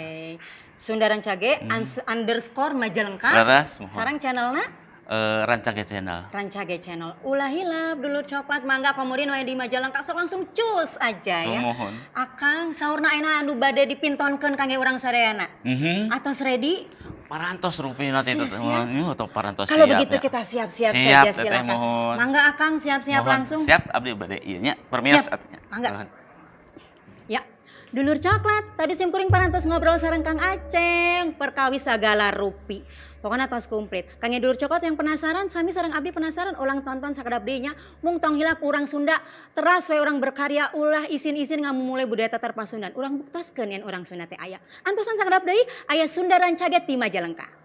B: Sunda Rancage underscore Majalengka.
F: Leres, mohon.
B: Sareng channelna?
F: Rancage Channel.
B: Rancage Channel. Ulah hilap dulur coklat mangga pamudin wae di Majalengka sok langsung cus aja ya.
F: Mohon.
B: Akang saurna ayeuna anu bade dipintonkeun kangge urang sadayana. Atos ready?
F: Parantos rupina teh
B: Siap, siap.
F: Atau parantos
B: Kalau
F: siap,
B: begitu
F: ya.
B: kita siap-siap
F: Siap,
B: saja,
F: Teteh,
B: silakan.
F: mohon.
B: Mangga Akang siap-siap
F: Mohon.
B: langsung.
F: Siap abdi bade ieu nya permios
B: Siap.
F: atuh.
B: Mangga. Ya. Dulur coklat, tadi sim kuring parantos ngobrol sareng Kang Aceng, perkawis sagala rupi. Pokoknya tos komplit. Kang dulur coklat yang penasaran, sami sareng abdi penasaran, ulang tonton sakedap deui nya, mung tong hilap urang Sunda, teras we urang berkarya, ulah isin-isin ngamumule budaya tatar Pasundan. Urang buktoskeun yen urang Sunda teh aya. Antosan sakedap deui aya Sunda Rancage ti Majalengka.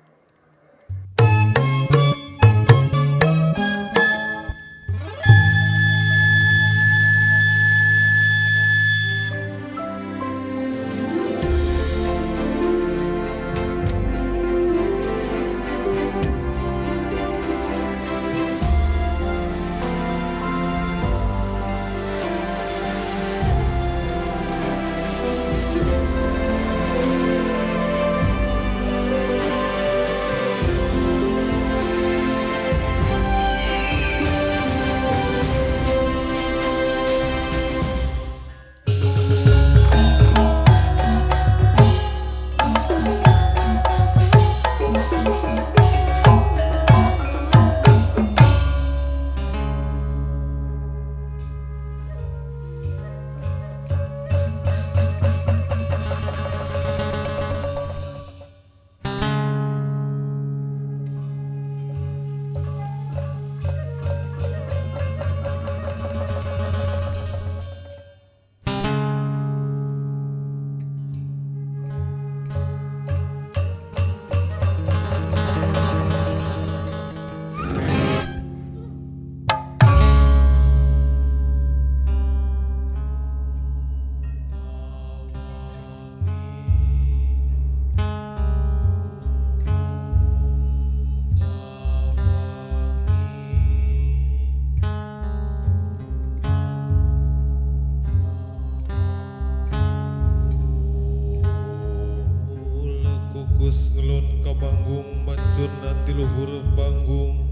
G: Kukus ngelun ka panggung mancurna ti luhur panggung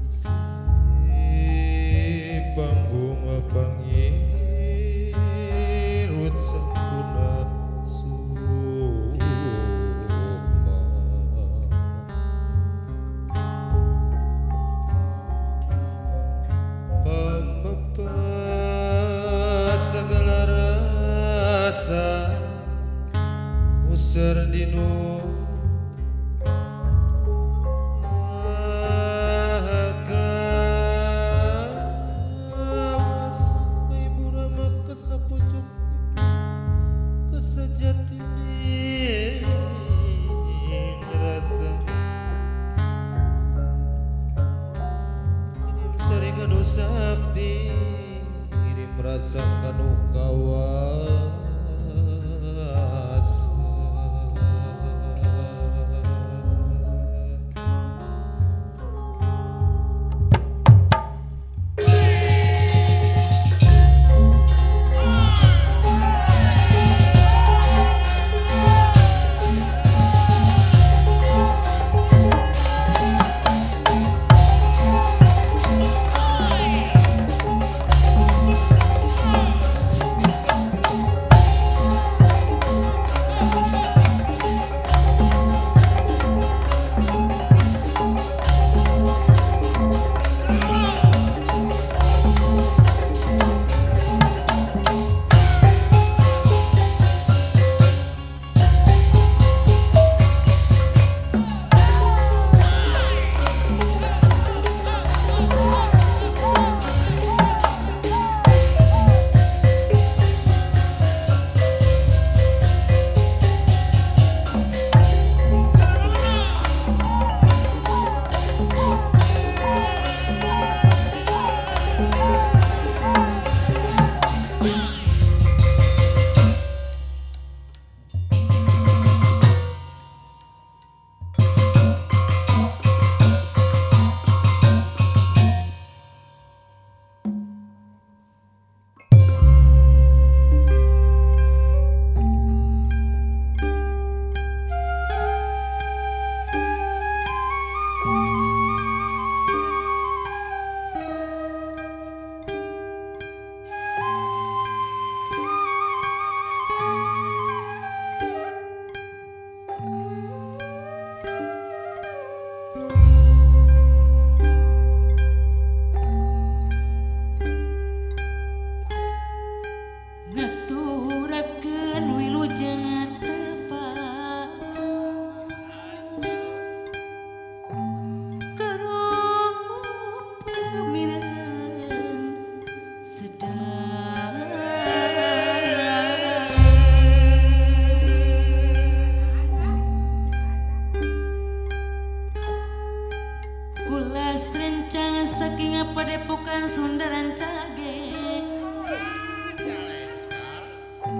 G: si panggung pangirut sempurna sukma pamepas segala rasa muser dinu sakti ngirim rasa kanu kawasa.
H: Kerupa mireng sedang. Kulas rencang saking padepokan Sunda Rancage,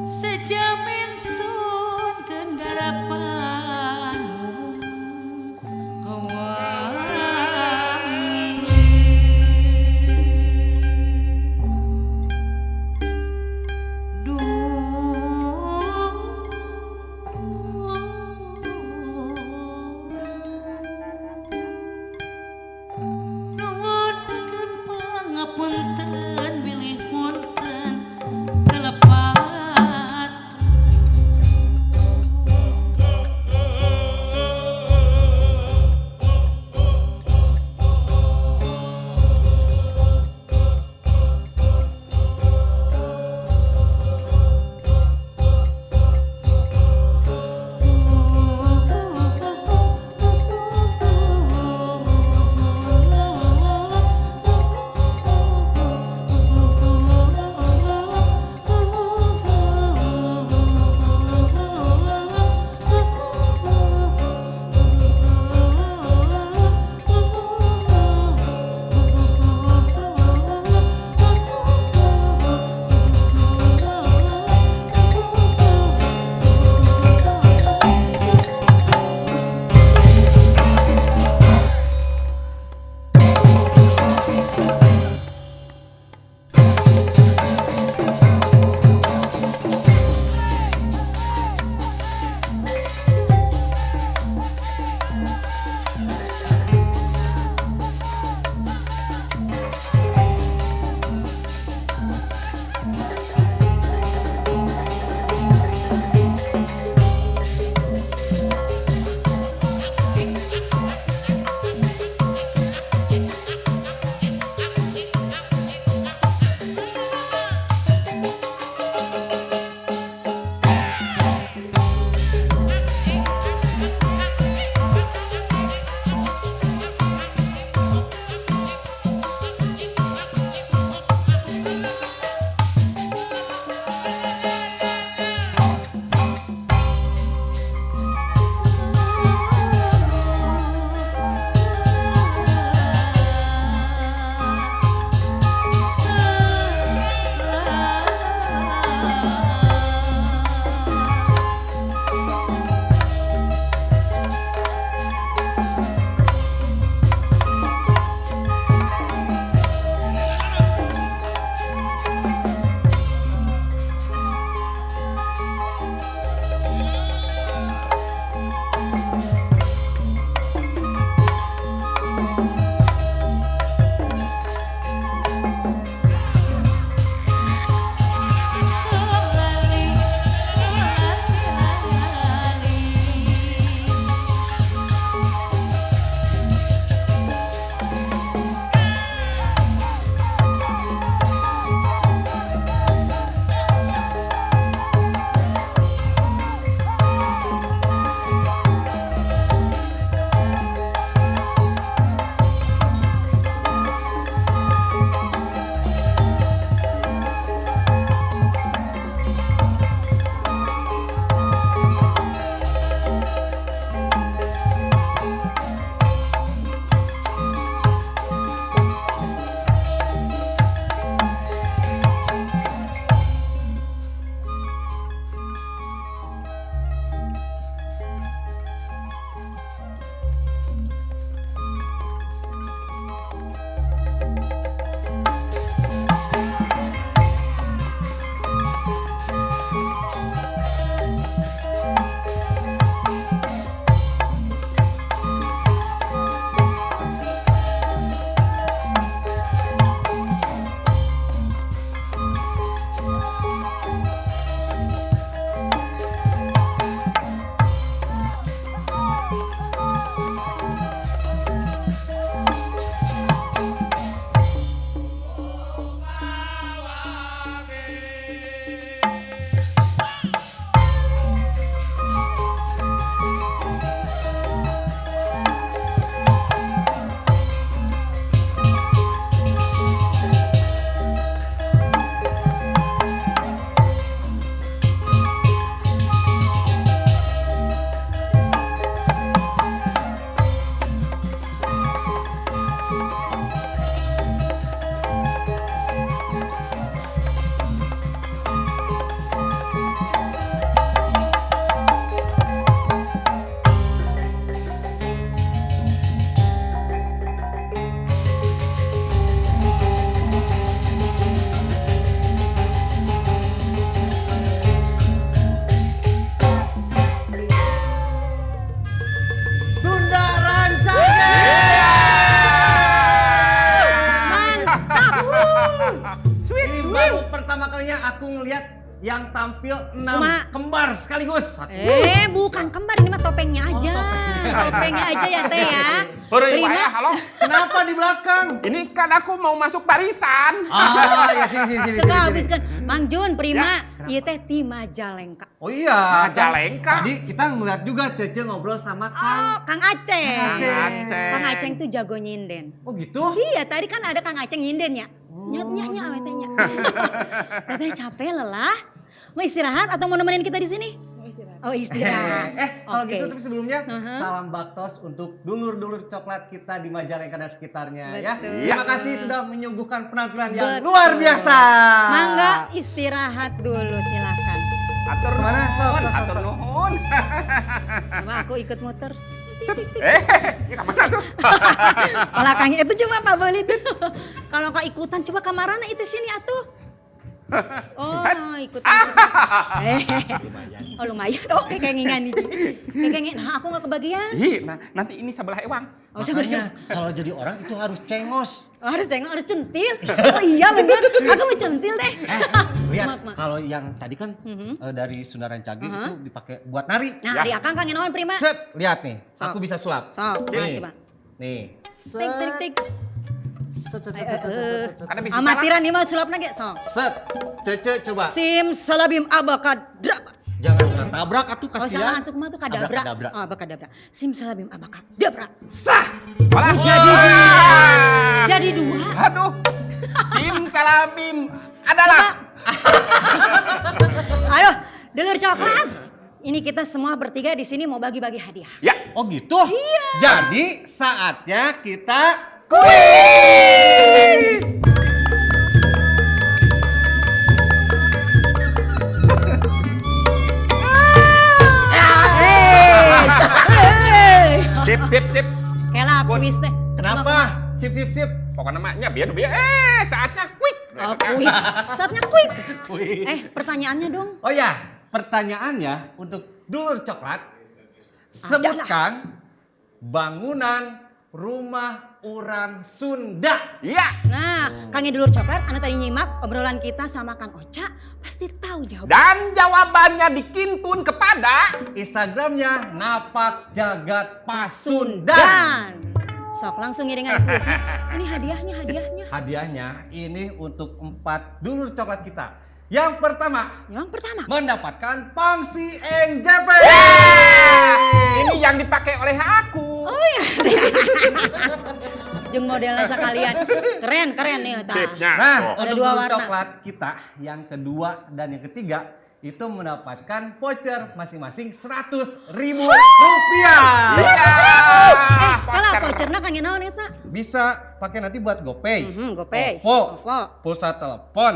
H: sejamin tun kenggarapan kawangi. Duh, nuwun ageng pangapunten bilih wonten kelepatan.
C: yang tampil 6
B: Kumaha?
C: kembar sekaligus. Satu.
B: Bukan kembar, ini mah topengnya aja. Topengnya aja ya Teh ya.
A: Hore,
B: Prima.
A: waya, halo.
C: Kenapa di belakang?
A: Ini kan aku mau masuk barisan.
C: Ah, ya sini sini sini.
B: Suka
C: sini,
B: habis
C: sini.
B: kan. Mang Jun, Prima, ieu teh ti Majalengka.
C: Oh iya.
A: Majalengka.
C: Tadi kita ngeliat juga Cece ngobrol sama Kang.
B: Oh, Kang Aceng.
C: Kang Aceng.
B: Kang Aceng tuh jago nyinden.
C: Oh gitu?
B: Iya, tadi kan ada Kang Aceng nyinden ya. Nyot nya nya awet nya. Teteh capek lelah. Mau istirahat atau mau nemenin kita di sini?
D: Mau istirahat.
B: Oh, istirahat.
C: Kalau
B: Oke.
C: gitu tapi sebelumnya salam baktos untuk dulur-dulur coklat kita di Majalengka dan sekitarnya ya.
B: Betul.
C: Terima kasih sudah menyuguhkan penampilan yang
B: Betul.
C: luar biasa.
B: Mangga istirahat dulu silakan.
A: Atur
C: Kemana? Sok,
A: nuhun,
C: sok, sok,
A: atur
C: sok.
A: nuhun.
B: Coba aku ikut muter.
A: Set. Ini kemana tuh?
B: Kalau Kang itu coba Pak Belit. Kalau kau ikutan coba kamarana itu sini atuh. Oh, ikutan. Lumayan. Oh, lumayan. Oke, kayak ngingan nih. Kayak ngingan. Nah, aku nggak kebagian.
A: Ih, nah, nanti ini sebelah Ewang.
B: Oh, sebelah.
C: Makanya kalau jadi orang itu harus cengos.
B: Oh, harus tengok, harus centil. Oh iya bener, aku mau centil deh.
C: Lihat,
B: Maaf, maaf.
C: kalau yang tadi kan dari Sunda Rancage itu dipakai buat nari.
B: Nah, ari akang kangen naon Prima.
C: Set, lihat nih,
B: Sok.
C: aku bisa sulap.
B: Sok,
C: Nih.
B: coba.
C: Nih.
B: Tik tik tik.
C: Set, set, set, set, set, set, set,
A: Ada bisa
B: Amatiran nih mah sulapna ge sok.
C: Set. Cece coba.
B: Sim salabim abakadra.
C: Jangan tabrak atuh
B: Oh
C: kasihan.
B: salah antuk mah tuh kadabra.
C: Abrakadabra.
B: Oh, abrakadabra. Sim salabim abakadabra.
C: Sah.
A: Walah.
B: Jadi dua. Jadi dua.
A: Aduh. Sim salabim adalah
B: Aduh, dulur coklat. Ini kita semua bertiga di sini mau bagi-bagi hadiah.
A: Ya.
C: Oh gitu? Iya. Jadi saatnya kita kuis.
A: Sip, sip, sip.
B: Kela
A: Bun.
B: kuis teh.
C: Kenapa? Sip, sip, sip.
A: Pokoknya mah nya biar biar saatnya quick.
B: Oh, quick. Saatnya quick.
C: Kuis.
B: Pertanyaannya dong.
C: Oh ya, pertanyaannya untuk dulur coklat. Sebutkan bangunan rumah orang Sunda.
A: Iya.
B: Nah, Kang Dulur Coklat, anu tadi nyimak obrolan kita sama Kang Oca, pasti tahu jawaban.
A: Dan jawabannya dikintun kepada
C: Instagramnya Napak Jagat Pasundan.
B: Dan sok langsung ngiringan kuisnya. Ini hadiahnya, hadiahnya.
C: Hadiahnya ini untuk 4 dulur coklat kita. Yang pertama,
B: Yang pertama.
C: mendapatkan pangsi NJP.
A: Ini yang dipakai oleh aku.
B: Oh iya. Jeung modelnya sekalian. Keren, keren nih. Tah.
A: Sipnya.
C: Nah,
A: Oh.
B: Ada
C: untuk
B: dua
C: dulur
B: warna.
C: coklat kita yang kedua dan yang ketiga itu mendapatkan voucher masing-masing Rp100.000.
A: 100.000.
B: Kalau voucherna kangge naon eta?
C: Bisa pakai nanti buat GoPay,
B: GoPay,
C: OVO,
B: OVO.
C: pulsa telepon,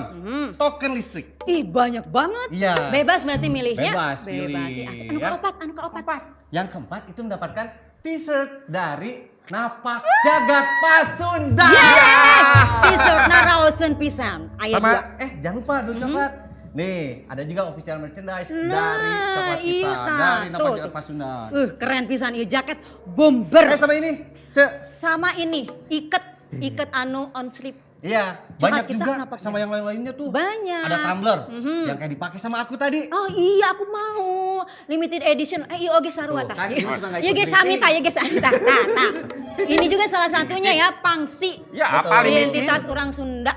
C: token listrik.
B: Ih, banyak banget.
C: Iya.
B: Bebas berarti milihnya.
C: Bebas milih,
B: Ih, asik. Anu
C: ya.
B: kaopat, anu kaopat.
C: Yang keempat itu mendapatkan t-shirt dari Napak Jagat Pasundan.
B: Yes! T-shirt naraoseun pisan. Aya
C: Sama
B: dua.
C: jangan lupa dulu coklat. Nih, ada juga official merchandise
B: Nah,
C: dari tempat kita,
B: iya,
C: dari Napak
B: tuh,
C: Jagat
B: tuh.
C: Pasundan.
B: Keren pisan ieu jaket bomber.
C: Sama ini, Cek.
B: Sama ini, iket anu on sleep.
C: Iya,
B: Coklat
C: banyak
B: kita
C: juga
B: kenapa
C: sama yang lain-lainnya tuh.
B: Banyak.
C: Ada tumbler yang kayak dipakai sama aku tadi.
B: Oh iya, aku mau limited edition. Iya oge sarua
C: Tuh,
B: tah.
C: kan ini suka nggak
B: Iya
C: ikut
B: ge sami
C: briefing.
B: tah, iya ge sami tah. Tah, tah. Ini juga salah satunya ya, pangsi.
A: Ya, apa limited?
B: Identitas orang Sunda.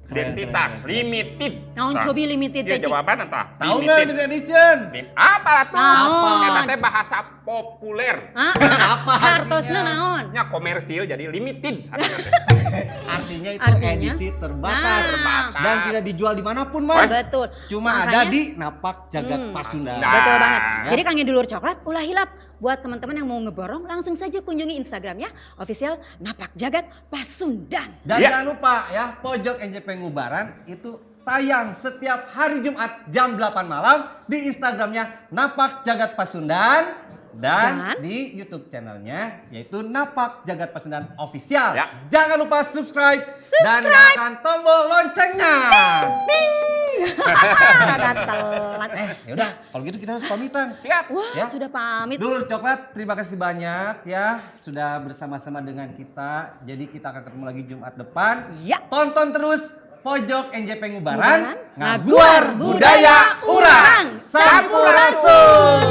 A: Identitas limited.
B: Naon cobi limited
A: Iya
B: teh, Cik?
A: jawaban entah.
C: Tahu nggak limited edition?
A: Apa lah tuh?
B: Naon?
A: Eta teh bahasa populer.
B: Hah?
C: Apa
B: Hartosna naon?
A: Nya komersil jadi limited artinya teh.
C: Artinya itu
B: Artinya?
C: edisi terbatas.
B: Nah.
A: Terbatas.
C: Dan tidak dijual dimanapun, Mas.
B: Betul.
C: Cuma
B: Makanya-
C: ada di Napak Jagat Pasundan.
A: Nah.
B: Betul banget. Jadi Kang Dulur Coklat ulah hilap. Buat teman-teman yang mau ngeborong langsung saja kunjungi Instagramnya official Napak Jagat Pasundan.
C: Dan
A: Ya.
C: jangan lupa ya, Pojok NJP Ngubaran itu tayang setiap hari Jumat jam 8 malam di Instagramnya Napak Jagat Pasundan dan di YouTube channelnya yaitu Napak Jagat Pasundan Official.
A: Ya.
C: Jangan lupa subscribe, dan nyalakan tombol loncengnya.
B: Rada telat.
C: Yaudah, kalau gitu kita harus pamitan.
A: Siap.
B: Wah,
C: Ya.
B: sudah pamit.
C: Dulur Coklat, terima kasih banyak ya sudah bersama-sama dengan kita. Jadi kita akan ketemu lagi Jumat depan.
B: Ya.
C: Tonton terus Pojok NJP Ngubaran,
B: Ngubaran,
C: ngaguar budaya urang. Sampurasun.